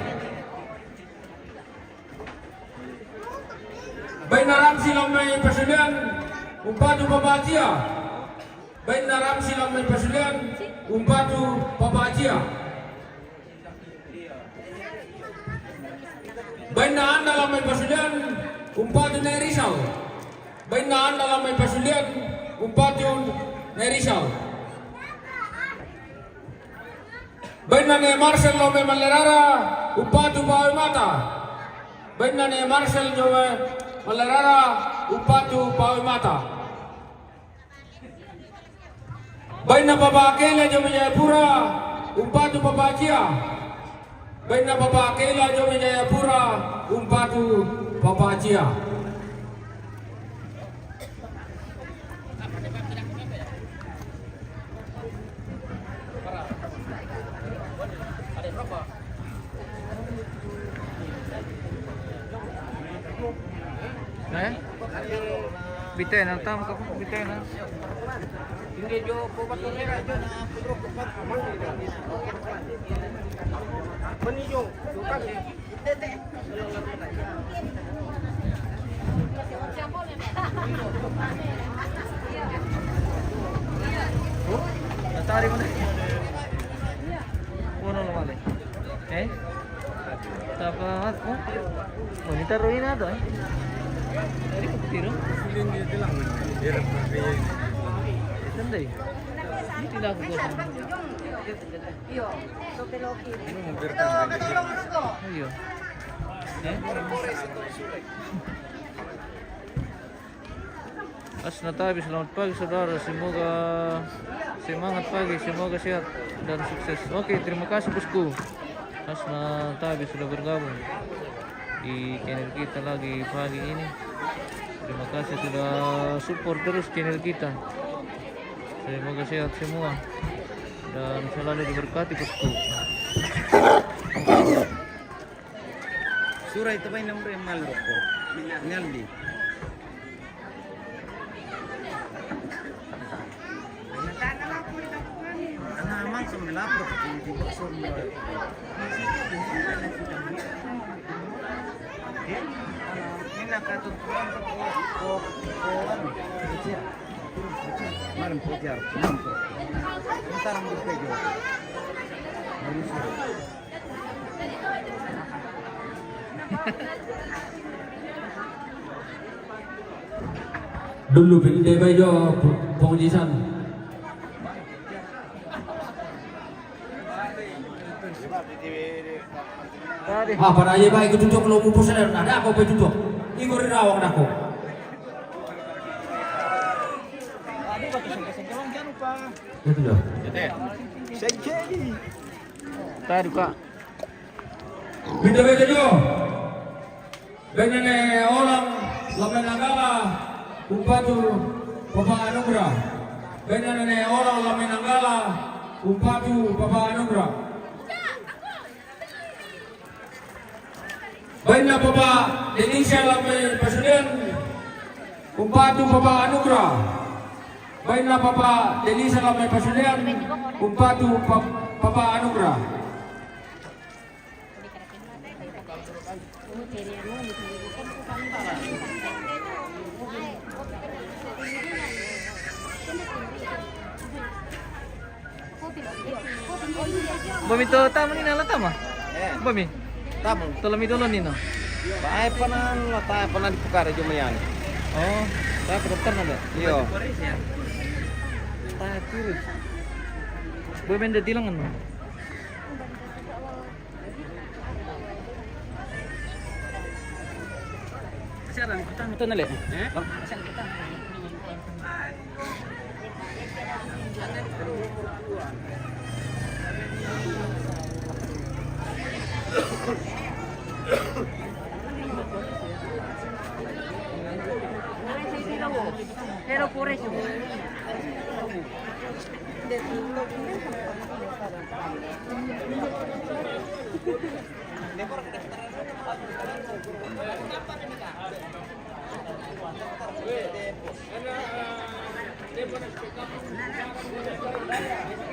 Baina Ramsi lamai pasulian, umpatu papacia. Baina Ramsi lamai pasulian, umpatu papacia. Baina Anda lamai pasulian, umpatu ne risau. Baina Anda lamai pasulian, umpatu ne risau. Baina ne Marcel jobe Malerara, umpatu bawe mata. Baina ne Marcel jobe Malerara, umpatu bawe mata. Baina papa Akela jobe Jayapura, umpatu papacia. Baina papa Akela jobe Jayapura, umpatu papacia. Eh? Bitena, tam ka bitena. Oh, natari mo na. Puno naman eh. Eh? Tapa, oh? Monitor rin na to eh. Dari ko tiro. Sandali. Hindi na ako. Iyo. Iyo. Eh? Asna tabi, selamat pagi saudara. Semoga semangat pagi, semoga sehat dan sukses. Oke, terima kasih bosku. Asna tabi sudah bergabung di channel kita lagi pagi ini. Terima kasih sudah support terus channel kita. Semoga sehat semua dan selalu diberkati bosku. Sura itu baina mure mal roko. Ngaldi. Ana man som lapor di bosor. Ina katun tuan ko ko ko. Malam pojar, malam. Ntar ambil pejo. Manusia. Dulu pinde bai jo pengujisan. Tadi. Ah, pada aja baik itu tuh kalau mau pusat ada apa itu tuh? Igor rawang dako. Itu dah. Tadi, Kak. Bita beta jo. Bena ne orang Lame Nanggala, umpatu Papa Anugrah. Bena ne orang Lame Nanggala, umpatu Papa Anugrah. Baina Papa Denisa Lame Pasulian, umpatu Papa Anugrah. Baina Papa Denisa Lame Pasulian, umpatu Pa-, Papa Anugrah. Bami to tamu ni nala tama? Eh. Bami. Tamu. Tolong mi tolong ni no. Tae panan la tae panan di pukara jo mayani. Oh, tae pada pernah ada? Iyo. Tae tiris. Bami nda tilangan no. Betul nale? Eh? Pero por eso.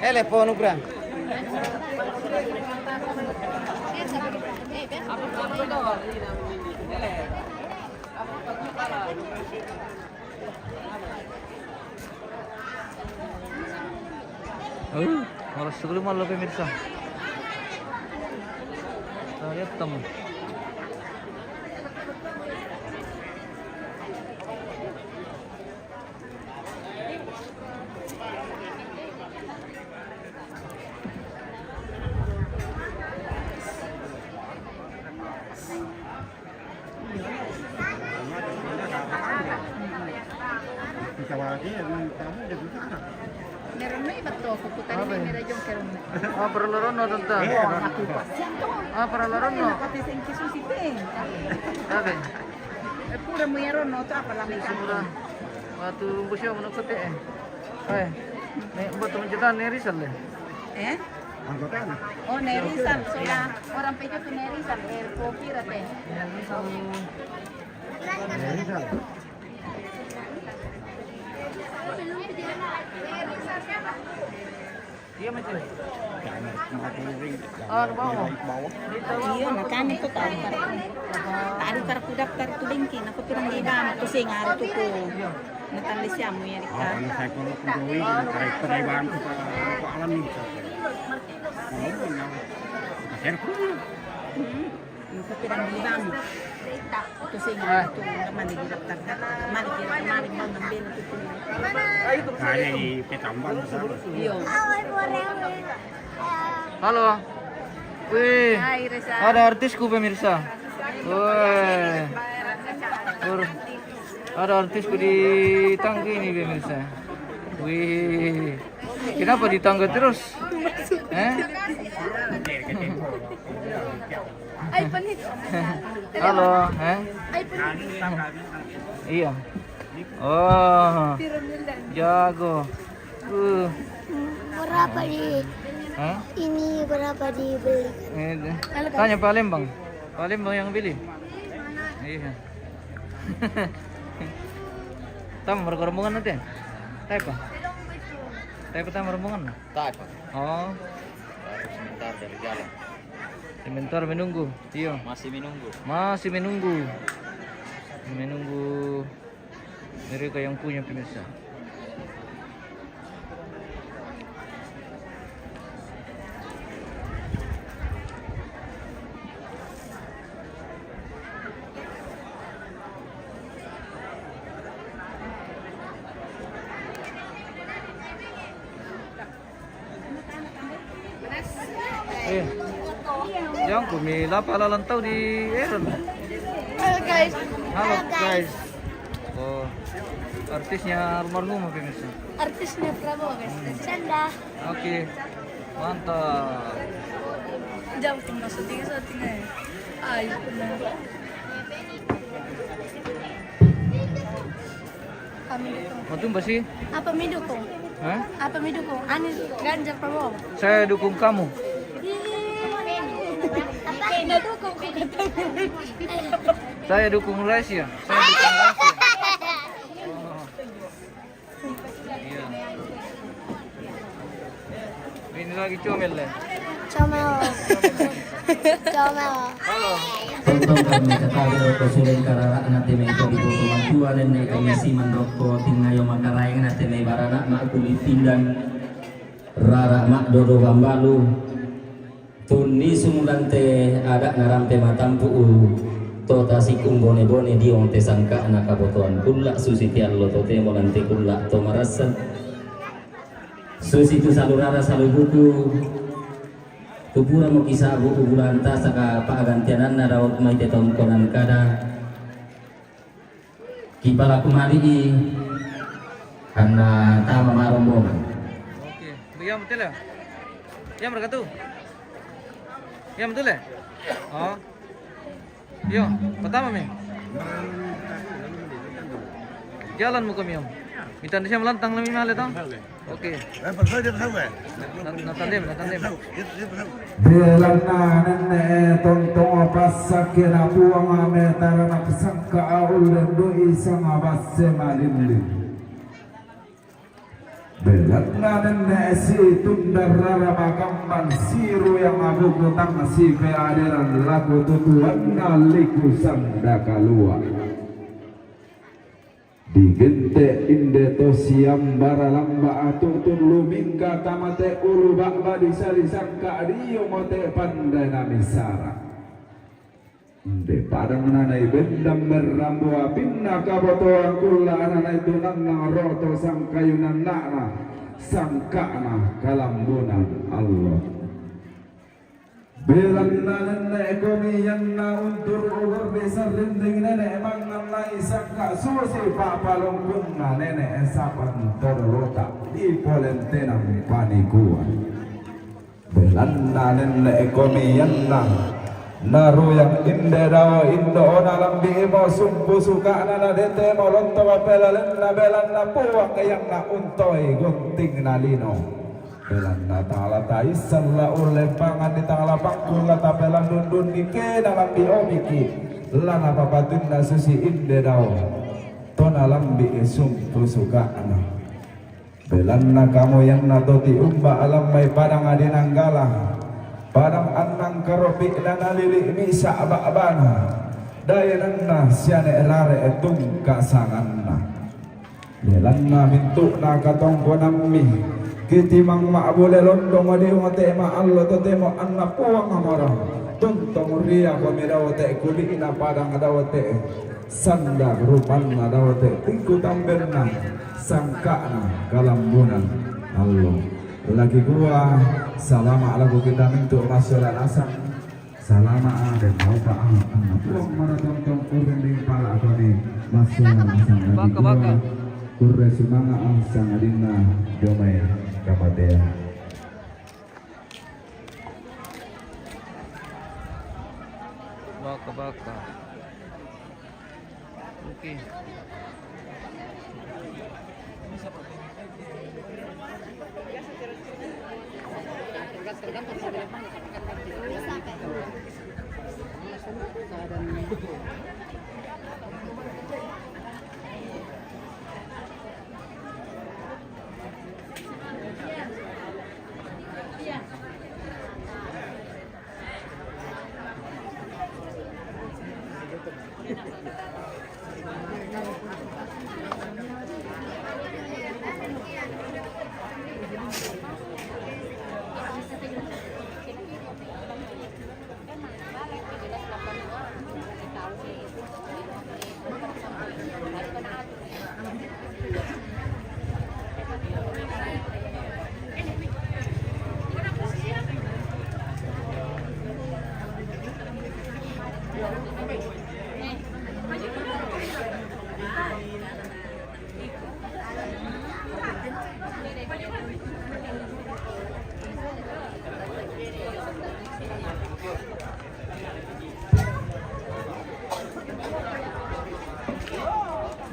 Ele po nugra. Uh, oras sepuluh malam, pemirsa. Kita lihat, teman. Meron na iba to, kukutan ni Mira Jong Keron. Ah, para laron no, tanta. Ah, para laron no. Pati sa inkisusi, te. Sabi. Eh, pura mo yaron no, to, apa lang may Pura. Waktu busyo mo nagkute eh. Ay. May bato mo dyan, ni Rizal eh. Eh? Anggota na. Oh, ni Rizal. So, ya, orang pejo tu ni Rizal, eh, kopira te. Ni Rizal. Iya, macam. Ah, di bawah. Iya, na kami tu tahu kar-, tahu kar ku daftar tu bengke, na ku pirang di bang, tu sing hari tu ku. Na tali siamu ya, Rika. Oh, anu saya kalau ku doi, karet perai bang ku pa-, pa alam ni. Oh, na. Saya ku. Hmm. Yung sa pirang libang. Ito sa inyo, ito, mali di daftar ka. Mali di, mali mo ng bill, ito. Kaya i-, petambang sa. Iyo. Halo. Wih. Hai, Reza. Ada artisku, pemirsa. Wih. Tur-, ada artisku di tangga ini, pemirsa. Wih. Kenapa di tangga terus? Eh? Halo, eh? Iya. Oh, jago. Uh. Berapa di Hah? Ini berapa dibeli? Eh, tanya Palembang. Palembang yang beli. Iya. Tam, rombongan nanti. Taipa. Taipa tam rombongan. Taipa. Oh. Baru sebentar dari jalan. Sebentar menunggu. Iya. Masih menunggu. Masih menunggu. Menunggu mereka yang punya, pemirsa. Eh. Yang kumi lapa lalan tau di Aaron. Halo, guys. Halo, guys. Oh. Artisnya almarhum, pemirsa. Artisnya Prabowo, guys. Canda. Oke. Mantap. Jam pun masuk tinggi, so tinggi. Ayo, benar. Kami dukung. Mau tuh, Mbak, sih? Apa mi dukung? Hah? Apa mi dukung? Anies, Ganjar, Prabowo. Saya dukung kamu. Ih. Nggak dukung, kok katanya. Saya dukung Malaysia. Saya dukung Malaysia. Oh. Iya. Ini lagi comel deh. Comel. Comel. Halo. Tong-tong kami katabi roko suling karara na teme ko di boto matua nenne kami siman roko tingayo makaraeng na teme barana ma kulit pindang rara ma dodo bambalu. Tunni sumulante ada narampe matampu'u to tasikung bone-bone diong te sangka'na kabotoan kulla susi te allo totemo lante kulla to marassan. Susi tu salurara salubuku, tupura mo kisabu ubulanta saka pa'gantiananna daud mai te tongkonan kada. Kipalaku mali'i anna tama marombongan. Oke, iya betul ya? Iya mereka tuh. Iya betul ya? Oh. Iya, pertama mi. Jalan muka mi om. Mita Indonesia melantang lebih mahal itu. Oke. Na-, natandem, natandem. Belanna nenne'e tontongo passakkena Puang metara napasangka aulle doi sanga basse malilli. Belanna nenne'e situndarrara makamban siruyang abukutang sipeaderan lako tutuanna liku sanda kalua. Digente inde to siambara lamba atu'tun lumingka tamate ulu ba'ba disali sangka dio mote pandai namisara. Inde padang nanai bendang merrambu apinna kabotoang kulla ananai tunanna roto sangkayunanna'na sangka'na kalambunan allo. Belanna nenne'e komi ianna unturu ugorri sarrinding nene' mangngannai sangka susi pa'palungkunna nene' sapan todolota dipolentenang panikuan. Belanna nenne'e komi ianna naruyang inde dao indo ona lambi'imo sumpu suka'na nadetemo lotto mapelalenna belanna Puang ianna untoi guntingna lino. Belanna tala taissan la ullempanganni tala pangkulla tapela dundunni kena lambi omiki lana papatunna susi inde dao tona lambi sumpu suka'na. Belanna kamoyanna toti umba alammai padang adinanggala padang annang karopi'na nalili misa ba'bana daenanna siane rare tungka sanganna. Belanna mintu'na katongkonammi, kitimang ma'bule londong diung te ma'allo totemo anna Puang moro, tuntong riakomi daote kuli'na padang daote, sanda rupanna daote tingku tambenna, sangka'na kalambunan allo. Laki kua, salama' lako kita mintu' massola nasang. Salama' a, den maupa a, anna Puang mara tontong urrinding pala' koni massola nasang lagi dua, kurre sumanga' a sangadinna dio mai kamatean. Baka-baka. Oke.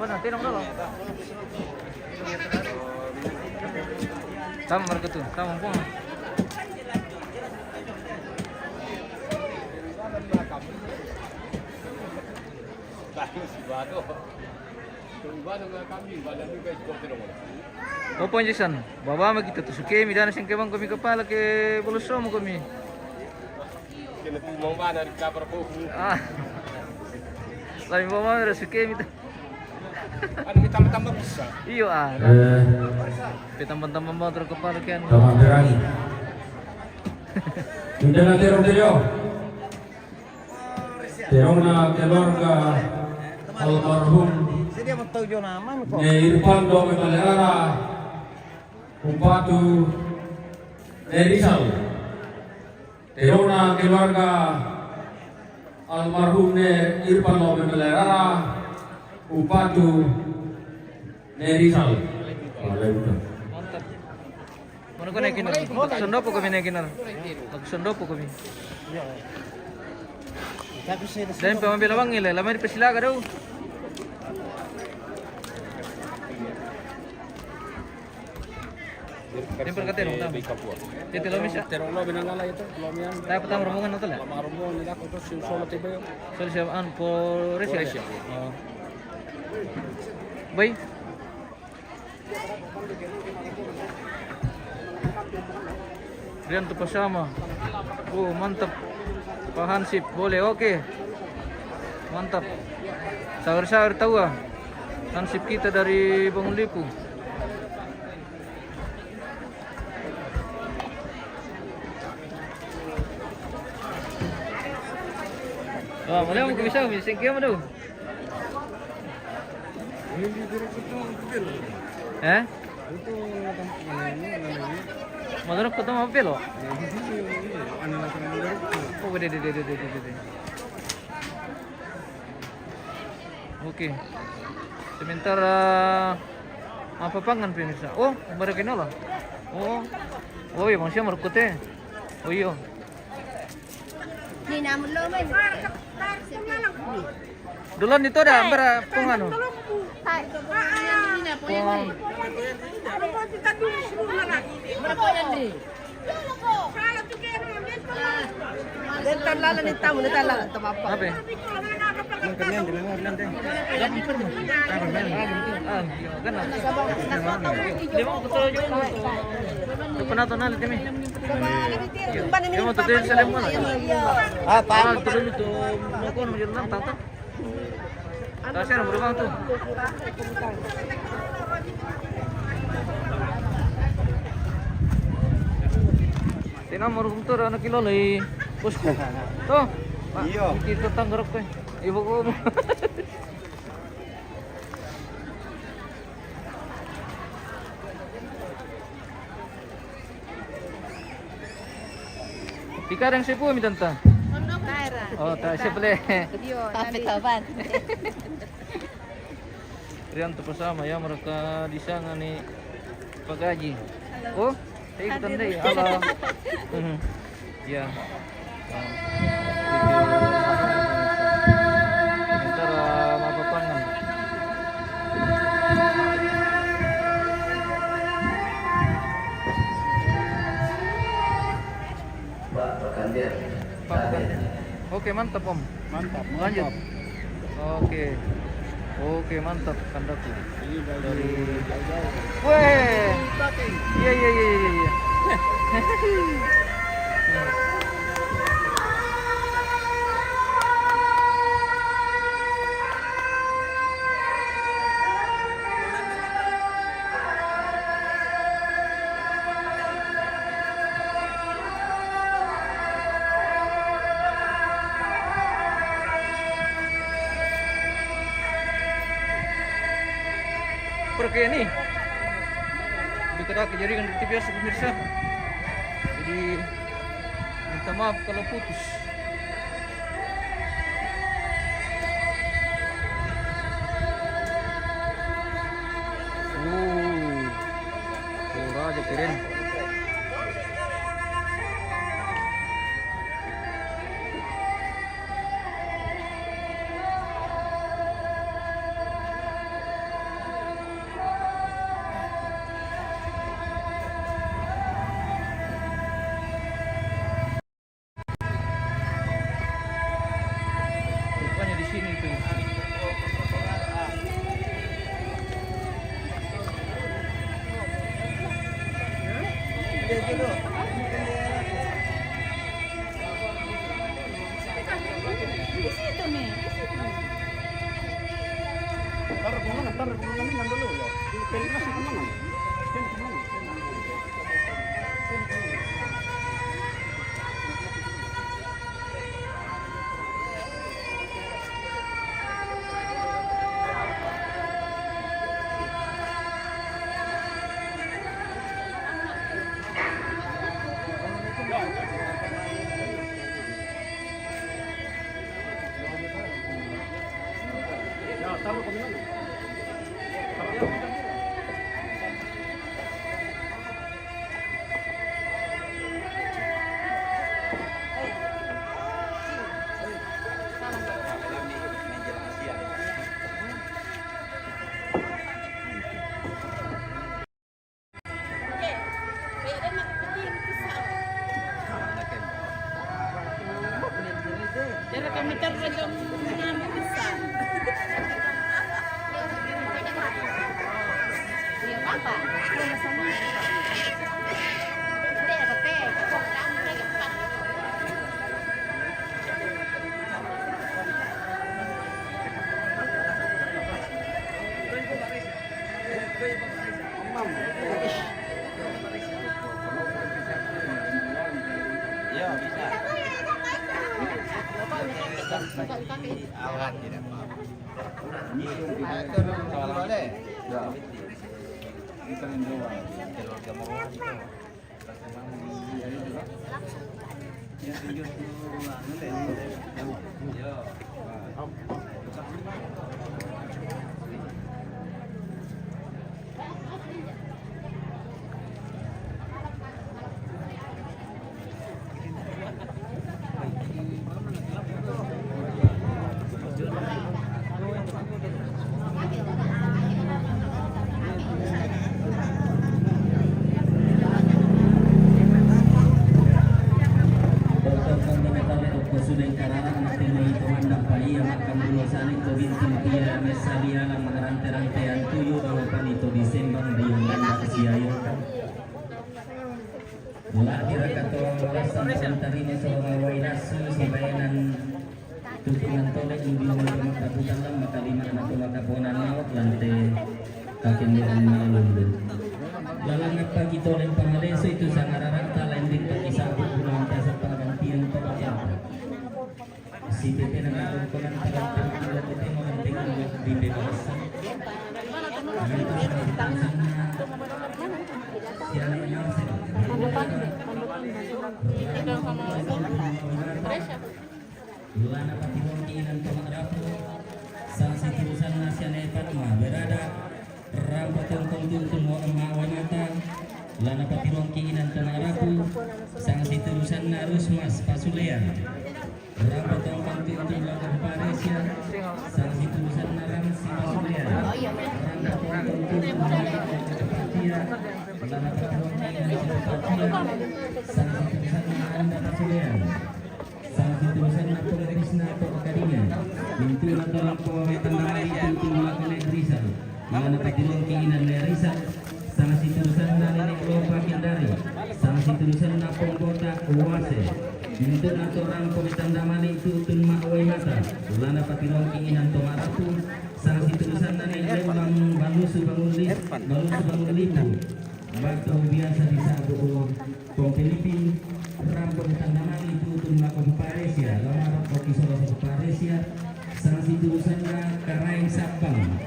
Mana, tenong dulu. Tama mereka tu, tama pun. Bagus, bagus. Bagus, bagus. Opo, Jason? Baba ma kita tu, suke mi dana sing kebang kami kepala ke boloso mo kami. Kena tu mau mana di kabar ko. Ah. Lain baba ma suke mi tu. Anu mi tambah-tambah bisa. Iyo, ah. Eh. Pe tambah-tambah mau terus kepala kian. Tambah berani. Sudah nanti Rodelio. Terona keluarga almarhum Ne Irpando Memelihara Upatu Ne Rizal. Terona keluarga almarhum Ne Irpando Memelihara Upatu Ne Rizal. Waalaikumsalam. Mantap. Mana ko naikin? Sondopo kami naikin. Sondopo kami. Dan pamambil abang ile, lama di persilaga dau. Yang perkata dong, tam. Tete lo misa. Terong lo benang lala itu, lo mian. Tapi pertama rombongan atau lah? Lama rombongan ni aku terus solo tiba. Solo siapa? An Polres ya? Polres ya. Oh. Baik. Rian tu pasama. Oh, mantap. Pak Hansip, boleh, oke. Mantap. Sawer-sawer tahu ah. Hansip kita dari Bangun Lipu. Wah, boleh mau bisa, bisa kiam tu. Eh? Madara kota mampir lo. Oh, de, de, de. Oke. Sementara apa pangan pemirsa? Oh, mereka ini lah. Oh. Oh, iya, manusia mereka teh. Oh, iya. Ni namun lo men. Dulon itu ada berapa penganu? Pong. Berapa yang ni? Dental lalan ni tamu, dental lalan tu apa? Apa? Ah, iya, kan. Dia mau betul juga. Apa nonton nanti kami? Dia mau tutup salam mana? Ah, tahu. Ah, tutup itu. Mau kau mau jalan tata. Tasir berubah tu. Tina marugum tu anak kilo lagi. Bosku. Tu. Iyo. Kita tanggarap ko. Ibu ko. Ikaw rin si Pumi, tanta. Taira. Oh, ta, siya pala. Iyo, tapi taban. Rian tu pasama ya, mereka di sana ni pagaji. Halo. Oh, eh, kita ndai. Halo. Mhm. Ya. Sementara mapapangan. Pak Pekanbaru. Pak Pekanbaru. Oke, mantap, Om. Mantap, lanjut. Mantap. Oke. Oke, mantap, Kandaku. Ini dari, dari jauh-jauh. Weh. Iya, iya, iya, iya, iya. Oke, ini. Kita kejadian di T V S, pemirsa. Jadi, minta maaf kalau putus. Uh, Toraja keren. Dokter Kandungan Okko Sudeng Kararang mate mai Komandang Paia, makkambulo sani to binting pia messali alang marante-rantean tuyu, dawa panito disembang riung ganda siayo. Lagi raka to rasa tarima sorong awai nasu sibaenan. Tutungan tole imbing mata mata putan lam mata lima mata mata ponan laut lante kakenderan malundu. Lalang apa kita lem pangaleso itu sangararata lending kaki sabu pulang kasat panggantian to bakal. Si Pepe nang konan talang talang kita mau nanti di Pepe. Lana patirongki inan to marapu, sang siturusanna siana Fatma, berada, rampo tongkong tuntun wa emak wa mata, lana patirongki inan to marapu, sang siturusanna Rusmas, pasulean, rampo tongkong tuntun lako paresia, sang siturusanna Ramsi, pasulean, rampo tongkong tuntun lako patia, lana patirongki inan to patia, sang siturusanna Anda, pasulean. Sang siturusanna Pongrisna to Akademia, mintu'na to rampo wetan damai tuntun lako ne Rizal, lana patirongki inan ne Rizal, sang siturusanna Nenek Lopa Kendari, sang siturusanna Pongkota Uase, mintu'na to rampo wetan damai tuntun ma wai mata, lana patirongki inan to marapu, sang siturusanna Nenek Lembang Balusu Bangulip, Balusu Bangulipu, Batu biasa disebut Pong Filipin, rampo tanda mali tutun lako paresia, lama rampo kisoro paresia, sang siturusanna Karaeng Sappang,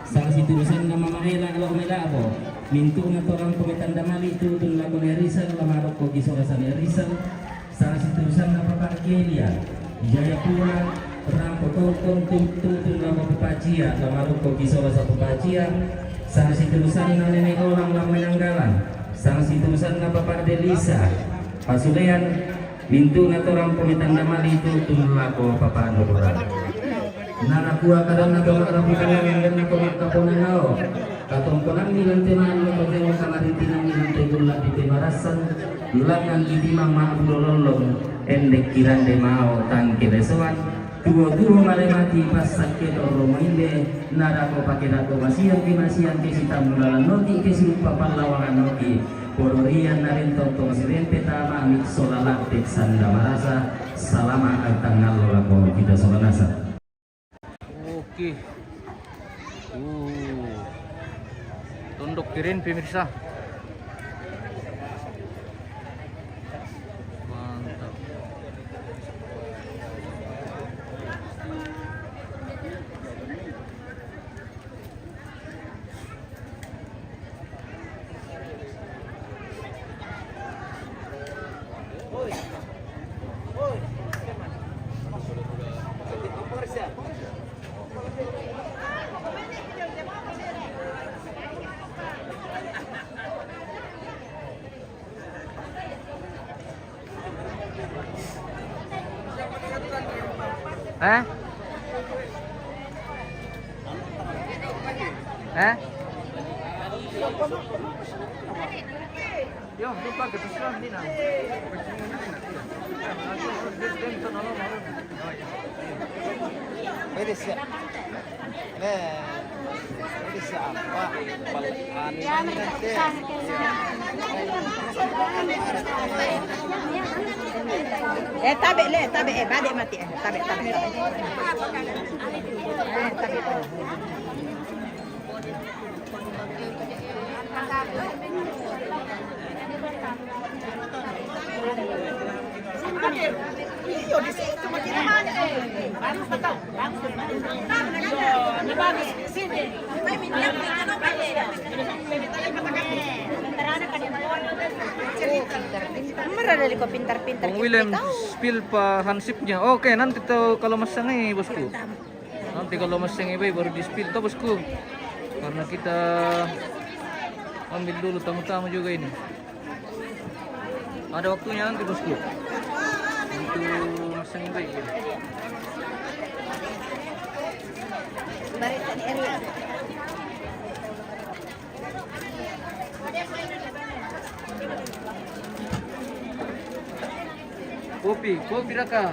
sang siturusanna Mama Mela, Mela Abo, mintu'na to rampo tanda mali tutun lako Nerisang, lama rampo kisoro Nerisang, sang siturusanna Papa Kelia, Jayapura, rampo tongkong tutun lako Papacia, lama rampo kisoro Papacia, sang siturusanna Nenek Olang, lama Nanggalang, sang siturusanna Papa Delisa, pasulean, mintu'na to rampo tanda mali tutun lako Papa Nurura. Nakua kadanna to marapu kadanna to makaponanao. Katongkonanni lante ma'lo to temo kamaritinanni lante gulla di temarasan, langan di timang ma'bulo lollong, endek kirande mao tangke lesoan, tuo-tuo male mati passakke torro mainde, narako pake dako masiangke masiangke sitammu lalan noki ke sirupa pallawangan noki, podorian narentong tong sirempe tama mikso lalatte sanda marasa, salama attangallo lako kita solanasa. Oke. Uh, Kirin, pemirsa. Mantap. Eh? Eh? Yo, lupa que pusieron Dina. Pwede siya. Eh, pwede siya. Wa, pal-, ano na natin. Eh, tabi, le, tabi, eh, balik mati, eh, tabi, tabi, tabi. Eh, tabi, tabi. Mara dali ko pintar-pintar. Kung William, spill pa hansip niya. Okay, nanti to kalau masangay, bosku. Nanti kalau masang iba baru di-spill to, bosku. Karena kita ambil dulu tamu-tamu juga ini. Ada waktunya nanti, bosku. Untuk masang iba. Barita di area. Kopi, kopi raka.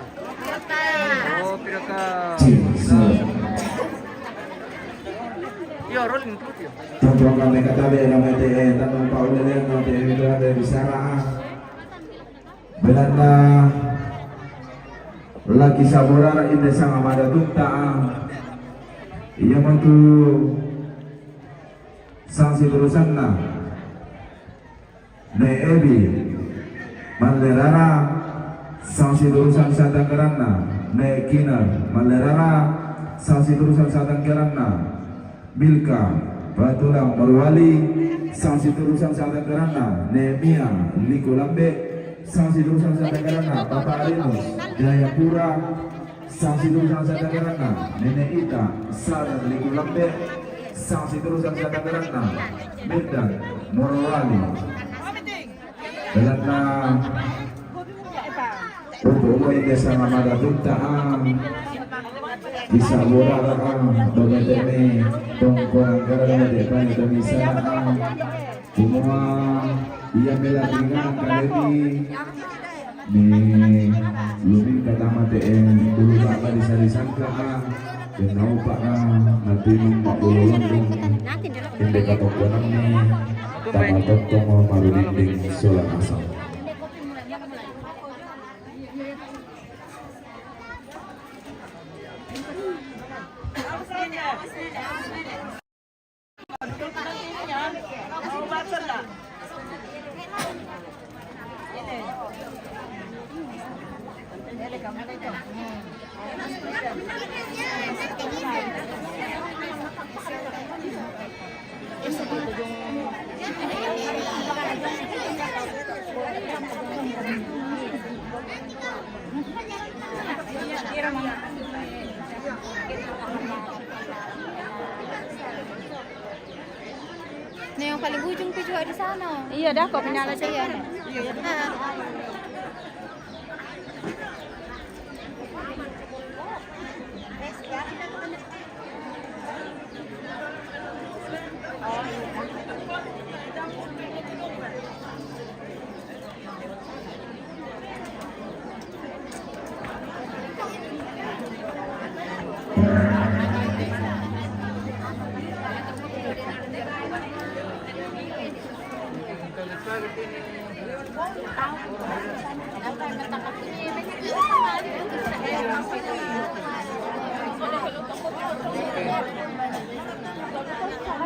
Kopi raka. Yo, rolling, kopi. Tanto kami katabi, kami te, eh, tanto pa ulele, kami te, eh, kami te, bisara, ah. Belatna laki saborara inde sanga mada tunta, ah. Iya matu. Sangsi turusanna. Ne Ebi. Mallerara. Sangsi turusan satanggaranna. Ne Kinar. Mallerara. Sangsi turusan satanggaranna. Milka. Patulang Morowali. Sangsi turusan satanggaranna. Ne Mia. Liku Lambe. Sangsi turusan satanggaranna. Papa Arinus. Jayapura. Sangsi turusan satanggaranna, Nene Ita, Sadar Liku Lambe, sangsi turusan satanggaranna, Medan, Morowali. Belatna, upu uwa inde sanga mada tunta, ah. Bisa borara, ah, dometeme, tongkonan gara-gara de pani domisana, ah. Kumua, iya bela tinggal kalemi. Ni lumin katama te, eh, bulu baka disari sangka, ah. Kenau pa, ah, nanti mung mak bulu londong. Inde katokonan ni tama tongkong maru dinding sola asam. Nah, yang paling ujung tuh juga di sana. Iya, dah, kok menyala saja. Iya. Ah.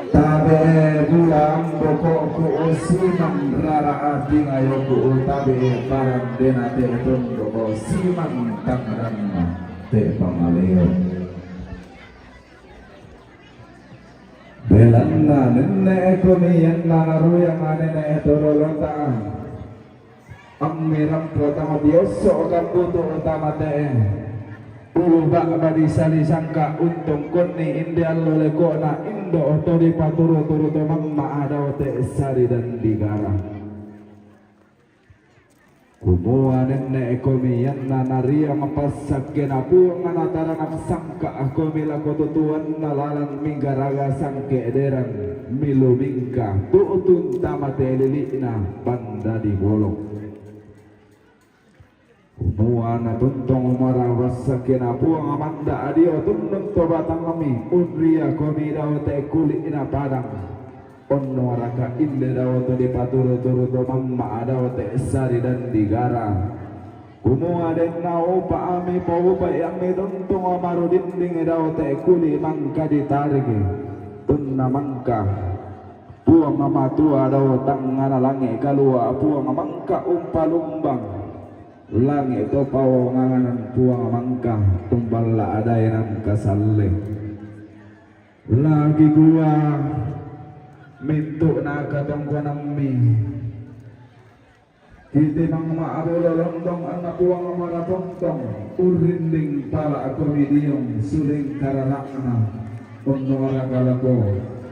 Tabe Eh, bulan boko ku usiman rara ati ngayo ku utabi paran dena te tunduk usiman tangan te pangaleo. Belanna nenne eko miyanna naruyang nenne tololota. Ammi rampo tama biosso kambutu tama te'e. Ulu ba'ba disali sangka untung kunni inde allo leko'na indo to dipaturu-turu to mamma adao te sari dan digara. Kumua nenne komi yanna naria mapassakkena puang na tara nasangka komi lako tutuanna lalan migaraga sangke derang milu mingka tu'tun tama te lili'na pandadi bolong. Kumua natuntong mara wassakena puang manda adio tunnun to batangmi unria komi dao te kuli'na padang. Onno raka inde dao to dipaturu-turu to mamma dao te sari dan digara. Kumua denna upa ami paupa ami tuntong maru dinding dao te kuli mangka ditarigi. Tunna mangka. Puang Matua dao tangngana langi kalua, Puang mangka umpalumbang. Langi to paongangan Puang mangka tumballa adae nangka salle. Lagi kua mintu nakatongkonammi. Kitimang ma'abolo londong anna Puang mara tontong, urrinding pala komidiong suleng karara'na, onno raka lako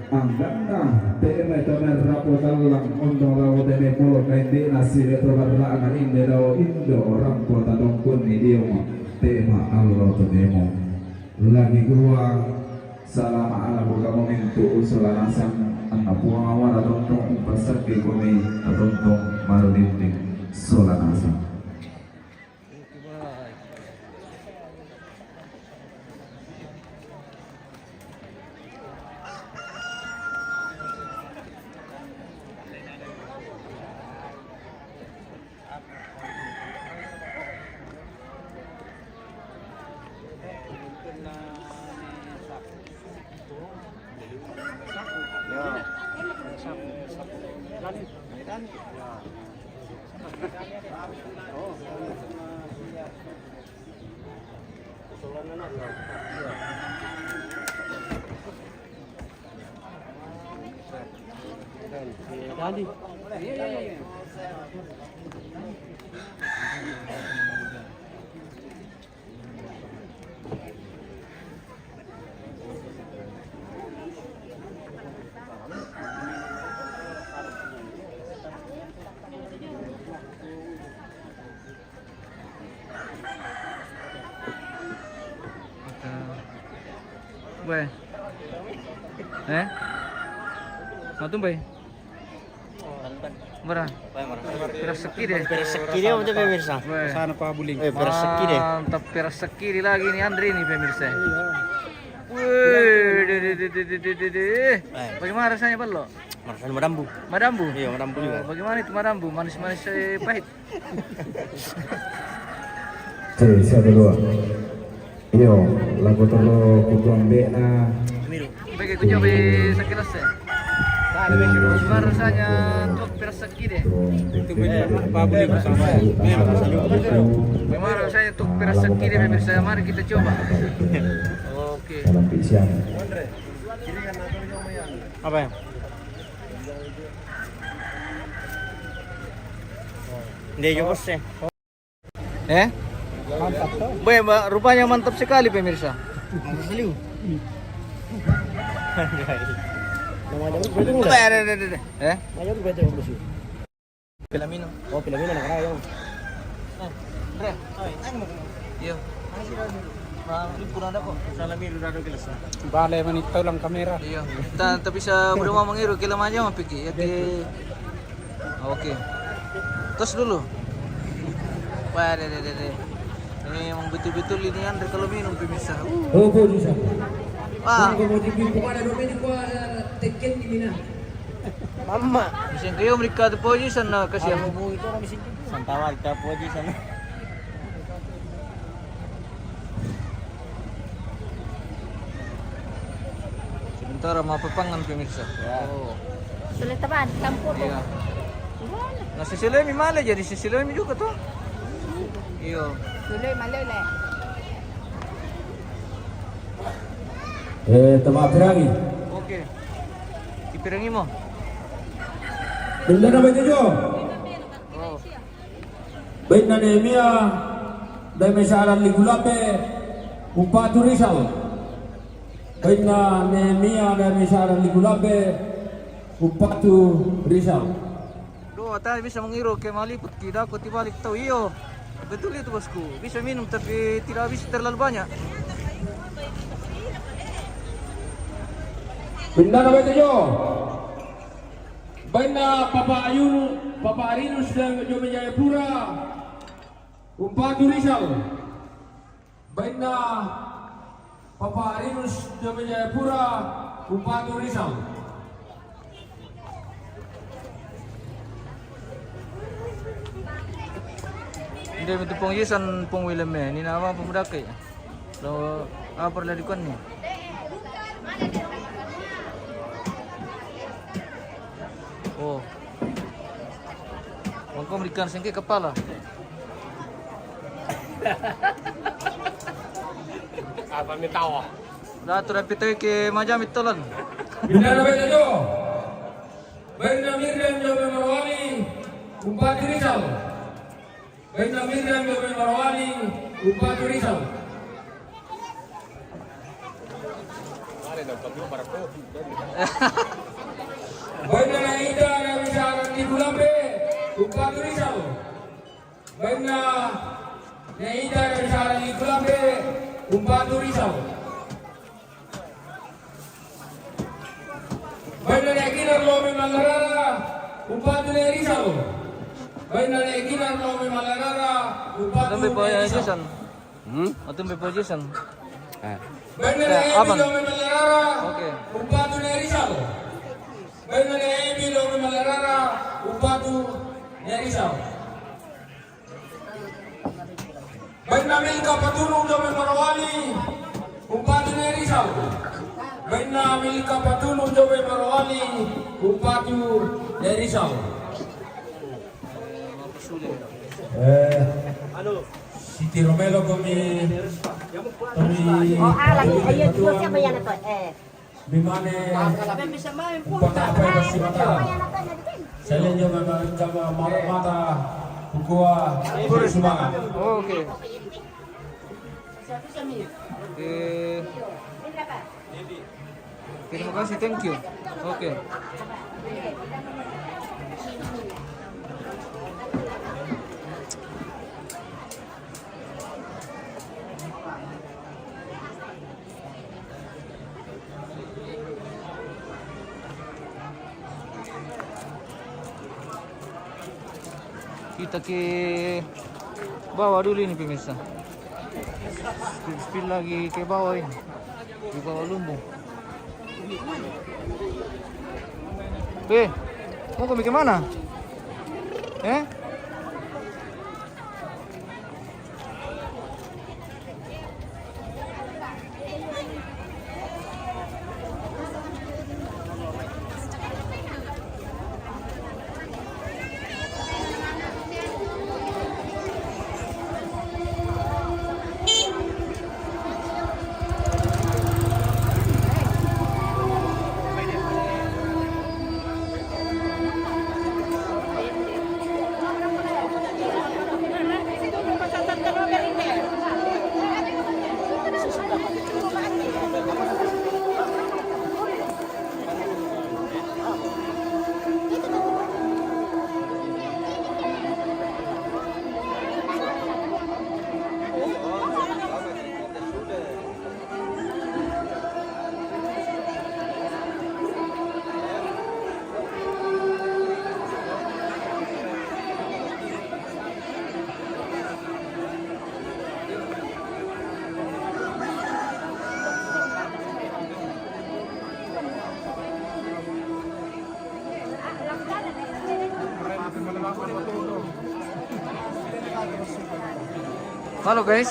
angganna, te'me to merrapo tallang, onno lao te'me polo kainde'na sile to barra'na inde dao indo rampo tatongkonni diong, te'ma allo to temo. Lagi kua Salama ala buka momentu usola nasang, anna Puang mara tontong umpasakki komi, tontong maru dinding sola nasang. Bai. Eh? Matumbai. Bara? Pira sekki de? Pira sekki de, apa tu, pemirsa? Weh. Sana Pak Buling. Eh, pira sekki de? Mantap, pira sekki de lagi ni Andre ni, pemirsa. Iya. Weh, de, de, de. Eh. Bagaimana rasanya, Ballo? Rasanya madambu. Madambu? Iya, madambu juga. Oh, bagaimana itu madambu? Manis-manis, eh, pahit? Oke, siap dulu. Iyo, lagu terlo kutuang bena. Bagi ku coba sekilas ya. Baru saja tok persegi deh. Itu beda Pak Budi bersama. Memang rasanya tok persegi deh, pemirsa. Mari kita coba. Oke. Dalam siang. Apa ya? Dia juga sih. Eh? Mantap tuh. Be, ma-, rupanya mantap sekali, pemirsa. Mantap sekali. Namanya lu betul nggak? Deh, deh, deh, deh, deh. Eh? Namanya lu betul nggak sih? Pilamino. Oh, Pilamino nak kena ya. Eh, Andre. Oi, ayo mau. Iya. Mana sih, Andre? Bang, ini kurang ada kok. Salam ini udah ada gelas. Bale menit tolong kamera. Iya. Kita, tapi sa-, udah mau mengiru, kila maju mau pikir. Ya, di Oke. Tos dulu. Wah, deh, deh, deh, deh. Ini memang betul-betul ini Andre kalau minum, pemirsa. Uh. Oh, kok bisa? Wah. Kok mau tinggi, kok ada dua menit, kok ada teken di mina. Mama. Bisa kayo mereka tu po, sana kasihan. Mau itu orang bisa. Santawa kita po, sana. Para mapapangan, pemirsa. Ya. Oh. Sulit teman, campur. Iya. Nah, si Sulemi male jadi si Sulemi juga tuh. Iyo. Sulit male le. Eh, tama pirangi. Oke. Ipirangi mo. Benda na betul jo. Oh. Baina Nehemia, dai Mesaran Ligulabe, Umpatu Rizal. Baina Nehemia, dai Mesaran Ligulabe, Umpatu Rizal. Doa tadi bisa mengiro ke maliput, tidak aku tibalik tahu. Iyo, betul itu, bosku. Bisa minum, tapi tidak bisa terlalu banyak. Benda na betul jo. Baina Papa Ayun, Papa Arinus dan Jome Jayapura, Umpatu Rizal. Baina Papa Arinus Jome Jayapura, Umpatu Rizal. Inde mi tu Pong Yisan, Pong Wilem me. Ni nama pemuda ke? Lo apa lagi kon ni? Oh. Mangko memberikan sengke kepala. Apa mi tahu? Dah tu rapi tahu ke macam itu lan. Benda na betul jo. Baina Mirdan Jome Morowali, Umpatu Rizal. Baina Mirdan Jome Morowali, Umpatu Rizal. Baina Nehemia, dai Mesaran Ligulabe, Umpatu Rizal. Baina Nehemia, dai Mesaran Ligulabe, Umpatu Rizal. Baina Nehemia, dai Malarara, Umpatu Rizal. Baina Nehemia, dai Malarara, Umpatu Rizal. Hmm? Atun be position. Eh. Baina Nehemia, dai Malarara, Umpatu Rizal. Baina Nehemia, dai Malarara, Umpatu Rizal. Baina Milka Patulung Jome Morowali, Umpatu Rizal. Baina Milka Patulung Jome Morowali, Umpatu Rizal. Eh, Siti Romelo kami, kami. Oh, ah, lagi, ayo, dua siapa yang nonton? Eh. Bimane, umpata apa yang masih mata? Saya lihat juga memang sama mata, mata, buku, ah, semangat. Oke. Oke. Terima kasih, thank you. Oke. Kita ke bawah dulu ini, pemirsa. Spill, spill lagi ke bawah ini. Di bawah lumbung. Eh, mau ke mana? Eh? Halo, guys.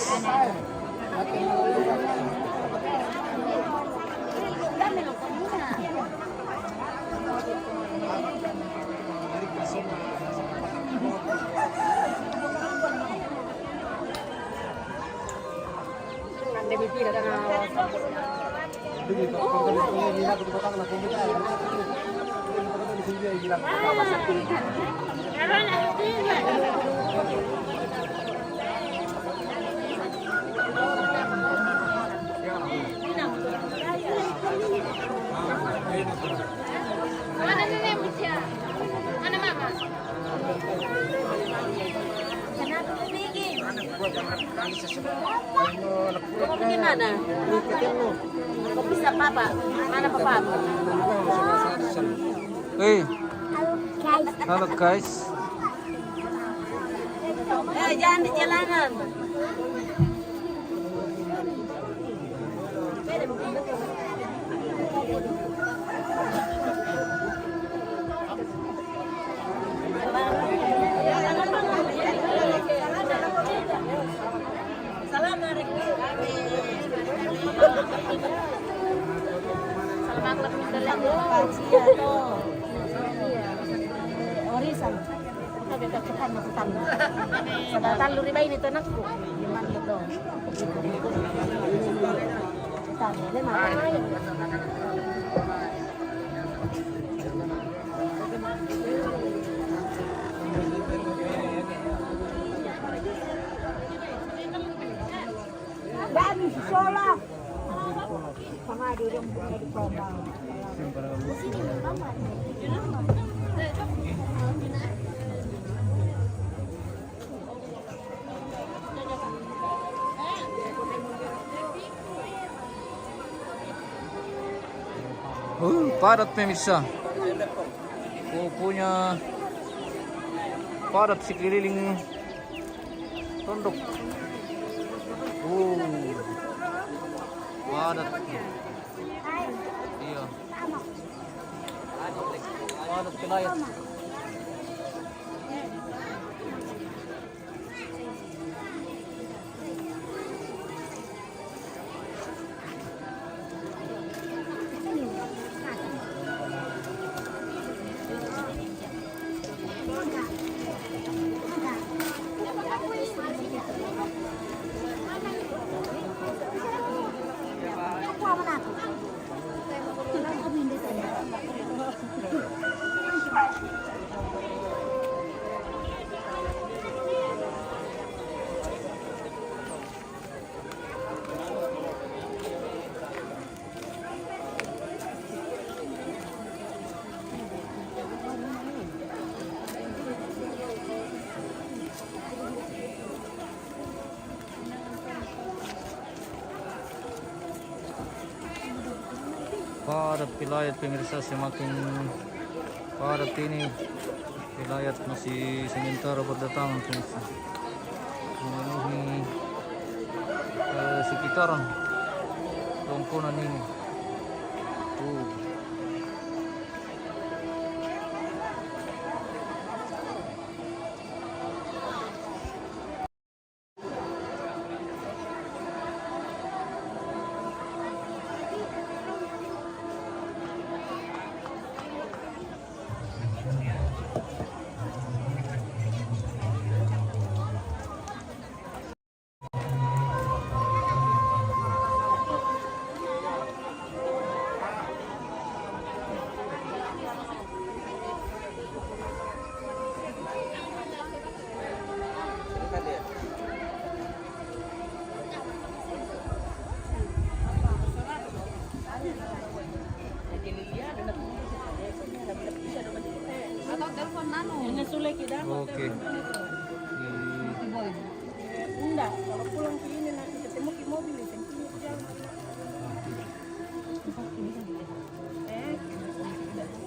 Kamu pergi mana? Kok bisa papa? Mana papamu? Hei, halo guys. Eh, jangan di jalanan. Orisan. Kita beda Tuhan, Tuhan. Sebab talu riba ini tuh anakku. Gimana gitu? Kita beda mana? Dami si Sola. Sama dia, dia bukan di Sola. Uh, padat pemirsa. Pupunya padat sekeliling tondok. Uh, padat. Iya. Padat pelayat. Padat pelayat pemirsa, semakin padat ini. Pelayat masih sementara berdatangan, pemirsa. Memenuhi, eh, sekitaran lingkungan ini. Uh. Oke. Enggak, kalau pulang ke ini nanti ketemu di mobil, itu jalan.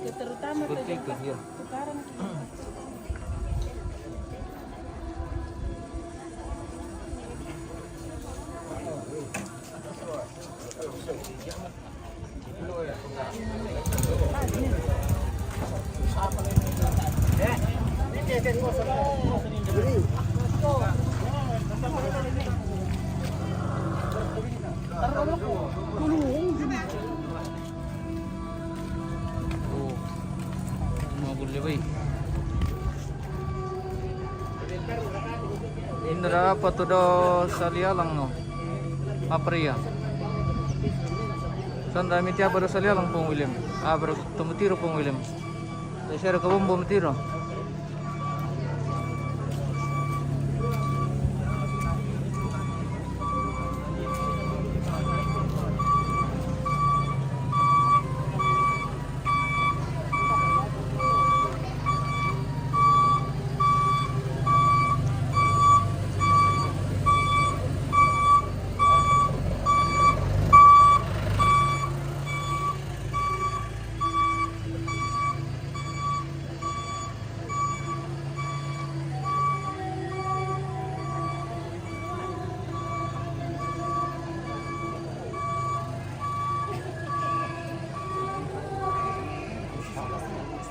Eh, terutama seperti itu, iya. Sekarang. Oh, mau boleh, bay. Indra apa tu do salialang no? Apa ya? Sanda mi tiap baru salialang pong William. Ah, baru temu tiro pong William. Saya ada kebom bom tiro.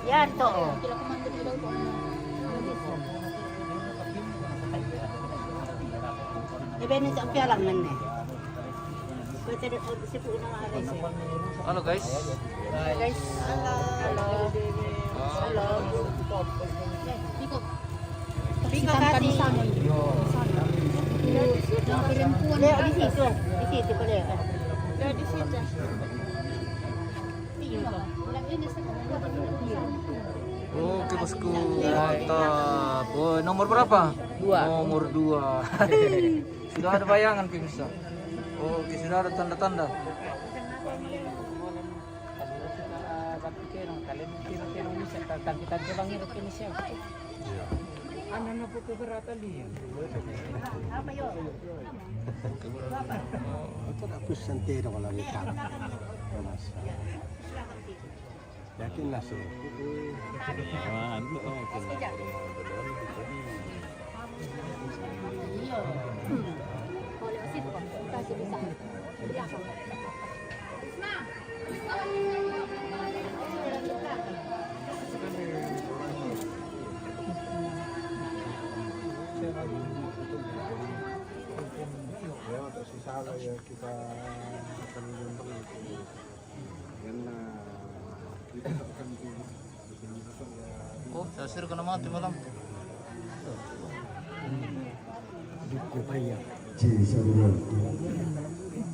Yan to, oh. Ibe ni sa pialang man ne. Pwede na, oh, si Puno na aray siya. Ano, guys? Guys. Hello. Hello. Hello. Biko. Biko, Tati. Leo, di sito. Di sito pala. Leo, di sito. Oke, bosku, mantap. Oh, nomor berapa? Dua. Nomor dua. Sudah ada bayangan, pemirsa. Oke, sudah ada tanda-tanda. Iya. Ano na po ito, Rata Lee? Ako na po, santero ko lang ito. Yakin na siya. Ah, ano to? Kinakaroon ng dalawang dito. Oh, sasir ka na mati malam.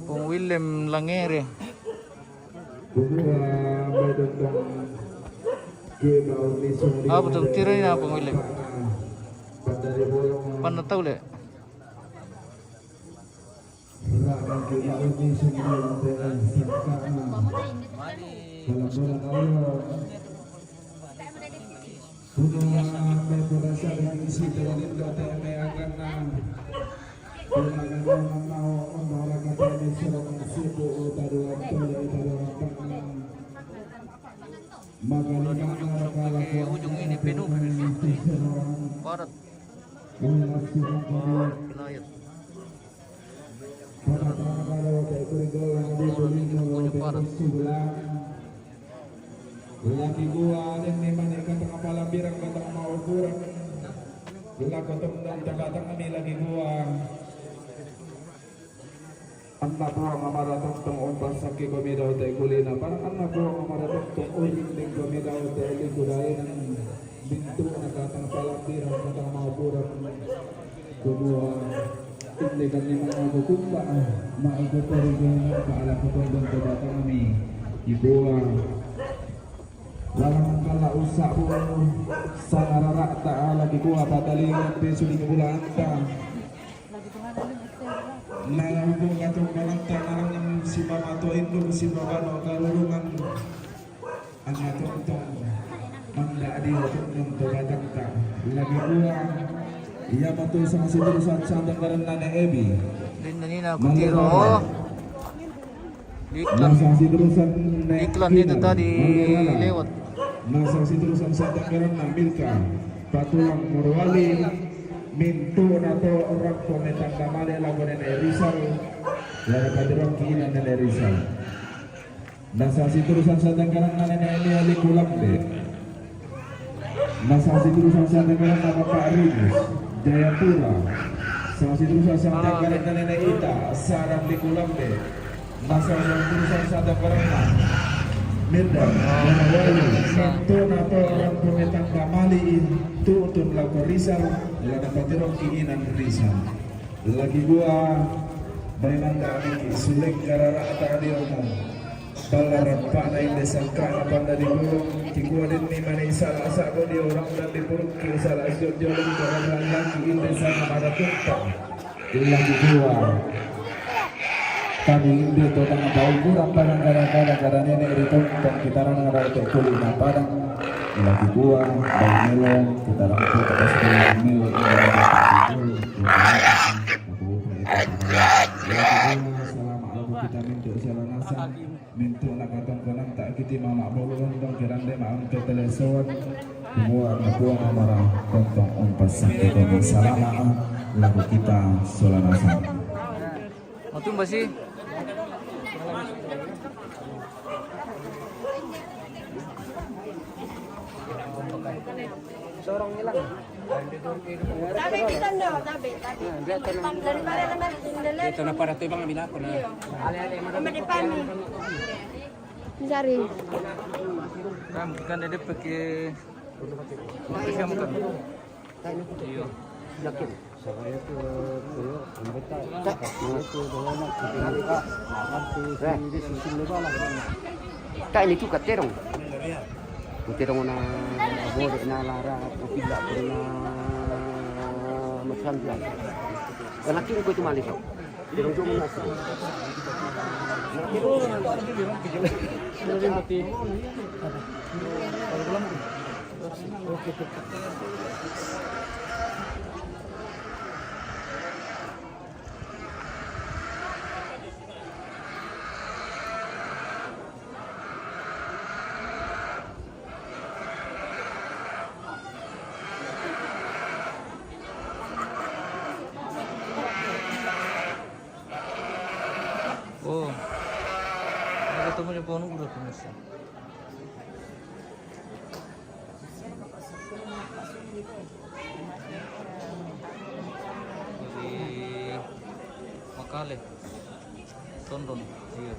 Kung Willem Langere. Ah, betul tira ni apa, William? Pan na tau le. Oke, ujung ini penuh, pemirsa. Padat. Padat. Orang ini pokoknya padat. Lagi gua ada nih, mana katong pala birang, katong mau kurang. Gila, katong dan tabatang kami lagi gua. Anna buang amara tongtong umpas saki komi dau te kulina. Para anna buang amara tongtong uring ding komi dau te liku dainang. Bintu na katang pala birang, katang mau kurang. Kumua. Indi kami mau kukumba. Mau kuteri guna ka ala kutondong tabatang kami. Ibua. Larang kala usa bu sangarara ta lagi kua patalingan pe suli ke bula anta. Larang bu ngatung balanta larang si mama to indu si mama no karurungan. Anga tongtong manda adi tongtong to batang ta lagi kua. Ia patu sama si terusan santang karena ne ebi. Linda nina kutiro. Iklan. Iklan itu tadi lewat. Nasa si terusan sa takaran na Milka. Patulang Morwali. Mintu na to orang pemetang damale lagu Nenek Rizal. Lara padirong kina Nenek Rizal. Nasa si terusan sa takaran na Nenek Elia Likulambe. Nasa si terusan sa takaran na Bapak Rinus Jayapura. Sa si terusan sa takaran na Nenek Ita Sarang Likulambe. Nasa si terusan sa takaran na Medan. Nana Walu. Mintu na to orang pemetang damali. Tutun lako Rizal. Lana patirong kiinan Rizal. Lagi gua. Bainanda ami sulek karara ta adi omo. Pala rampana inde sangkana panda di bulung, kikuaden ni mani salah sabo di orang dan di puruk ki salah sio jolong ke orang laki inde sana mara tumpang. Illa kikua. Kami inde totang bau kurang padang kadang-kadang karena nenek di tumpang kita orang ada kuli na padang. Illa kikua, bau melo, kita orang tu tak pasti melo. Illa kikua, selama aku kita minta selama nasa. Mintu na katongkonan tak kiti mama bolu lontong kirande ma onto teleson. Mua na mua na mara tontong umpas sakit salama lagu kita solana sa. Matumba si. Sorong hilang. Sabi kita no, sabi, sabi. Daripada naman dito na para to ibang bila ko na. Sama di pani. Jari. Kan, kan dia pakai. Pakai siapa kan? Iyo. Yakin. Saya tu tu anggota. Itu doang kita. Nanti di sini bala. Ka ini tu katerong. Katerong na bore na lara ko pila ko na macam dia. Laki ko itu malis. Terong tu malis. Oh. Ada ketemu di pohon udah pemirsa. Dari Makale. Tondon. Iya.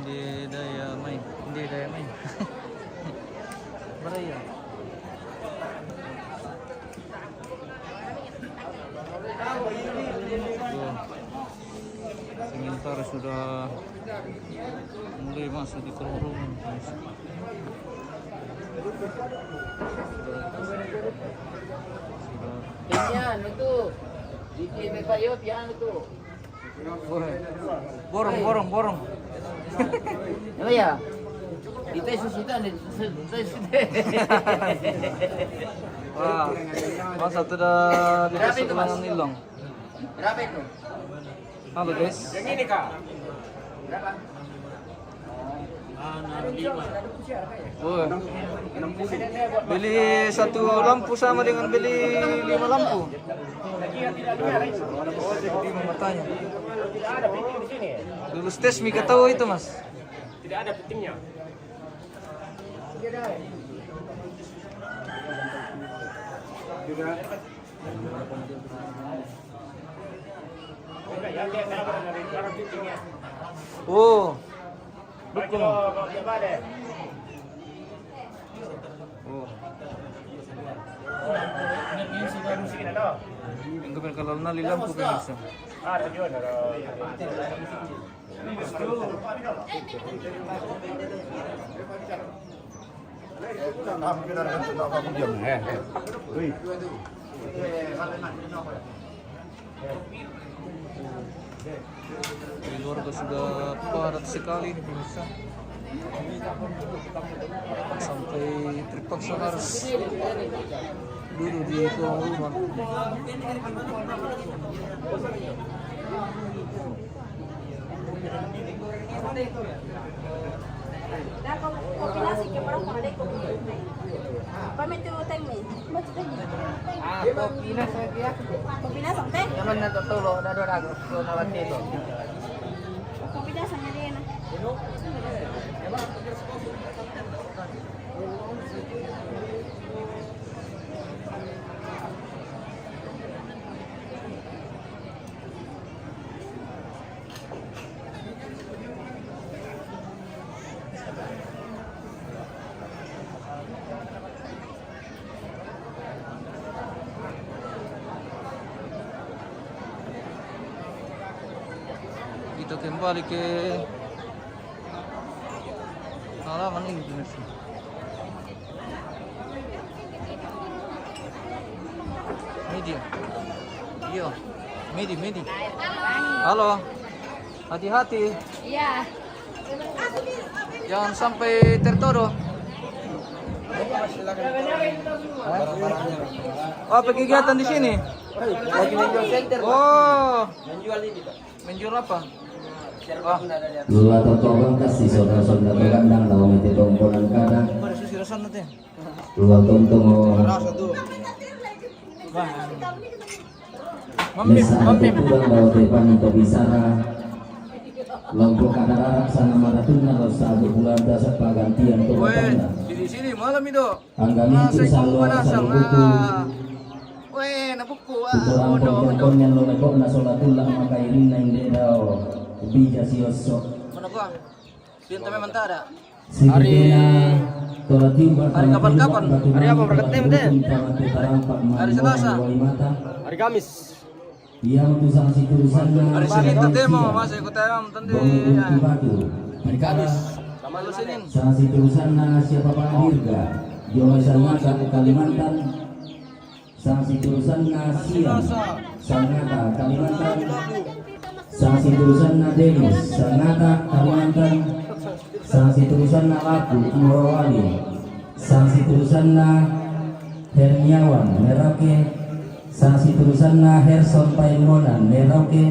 Hindi daya main. Hindi daya main. Baraya. Tuh. Sementara sudah mulai masuk di kerumunan. Sudah. Piano tu. Di P M F I O, piano tu. Borong, borong, borong. Oh ya. Itu susita nih, susita. Wah, masa tu dah di sebelah Nilong. Berapa itu? Halo guys. Yang ini kak. Berapa? Wah. Beli satu lampu sama dengan beli lima lampu. Lima matanya. Lulus tes mi ketahui itu, Mas. Tidak ada pentingnya. Oh. Dukung. Oh. Yang kemarin kalau nali lampu kan bisa. Keluarga sudah padat sekali ini, pemirsa. Sampai terpaksa harus Dulu di tuan rumah. Dah, kopi nasi ke perang pada kopi. Pamit tu teng ni. Macam teng ni. Ah, kopi nasi lagi ya. Kopi nasi teng? Jangan nak tahu lo, dah dah dah. Lo nak mati tu. Kopi nasi hanya dia nah. Kita kembali ke halaman ini, pemirsa. Medi. Iya. Medi, Medi. Halo. Hati-hati. Iya. Jangan sampai tertodong. Hah? Oh, apa kegiatan di sini? Lagi menjual senter, Pak. Oh. Menjual ini, Pak. Menjual apa? Wah. Lula totobang kasi sonda-sonda bagandang, lawan mete tongkonan kadang. Pada susi rasan nanti. Lula tontong. Rasa tuh. Wah. Mamim, mamim. Kurang dawa tepan untuk bicara. Lompok kada rarak sana maratunna lo sabu bulan dasar pagantian tuh. Weh, di sini malam itu. Anggang itu salua salubuku. Weh, nabuku, ah. Kurang pondok-pondoknya lo lebok na solatullah maka irinna inde dao. Bija siosok. Mana gua? Pintu memang tak ada. Hari, hari kapan-kapan? Hari apa berangkat tem, teh? Hari Selasa. Hari Kamis. Iya, untuk sanksi tulisannya. Hari Senin teh mau masih ikut ayam tadi. Hari Kamis. Hari Senin. Sanksi tulisannya siapa Pak Dirga? Johan Salmasa Kalimantan. Sanksi turusanna Siang, Sangata Kalimantan. Sanksi turusanna Denis, Sangata Kalimantan. Sanksi turusanna Laku, Morowali. Sanksi turusanna Herniawan, Merauke. Sanksi turusanna Herson Paimonan, Merauke.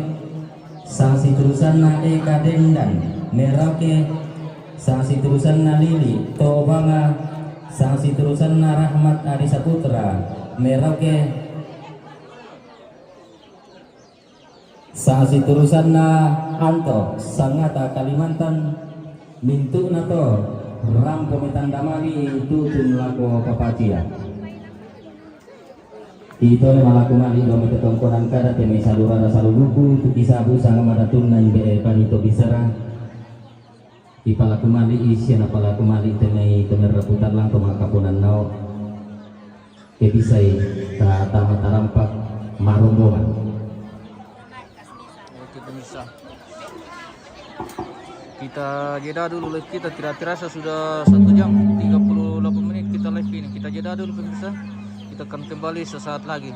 Sanksi turusanna Eka Dendan, Merauke. Sanksi turusanna Lili, Tobanga. Sanksi turusanna Rahmat Adi Saputra, Merauke. Sanksi turusanna Anto, Sangata Kalimantan. Mintu'na to, rampo metanda mali tutun lako papacia. Itole malaku mali lo mete tongkonan kada te mai salurara salubuku tu kisabu sanga madatunna imbe panito bisara. Ipalaku mali isia napalaku mali te mai temerra putar langko makaponan nao. Ke bisai ta tama tarampak marombongan. Oke, pemirsa. Kita jeda dulu live kita, tidak terasa sudah satu jam tiga puluh delapan menit kita live ini. Kita jeda dulu, pemirsa. Kita akan kembali sesaat lagi.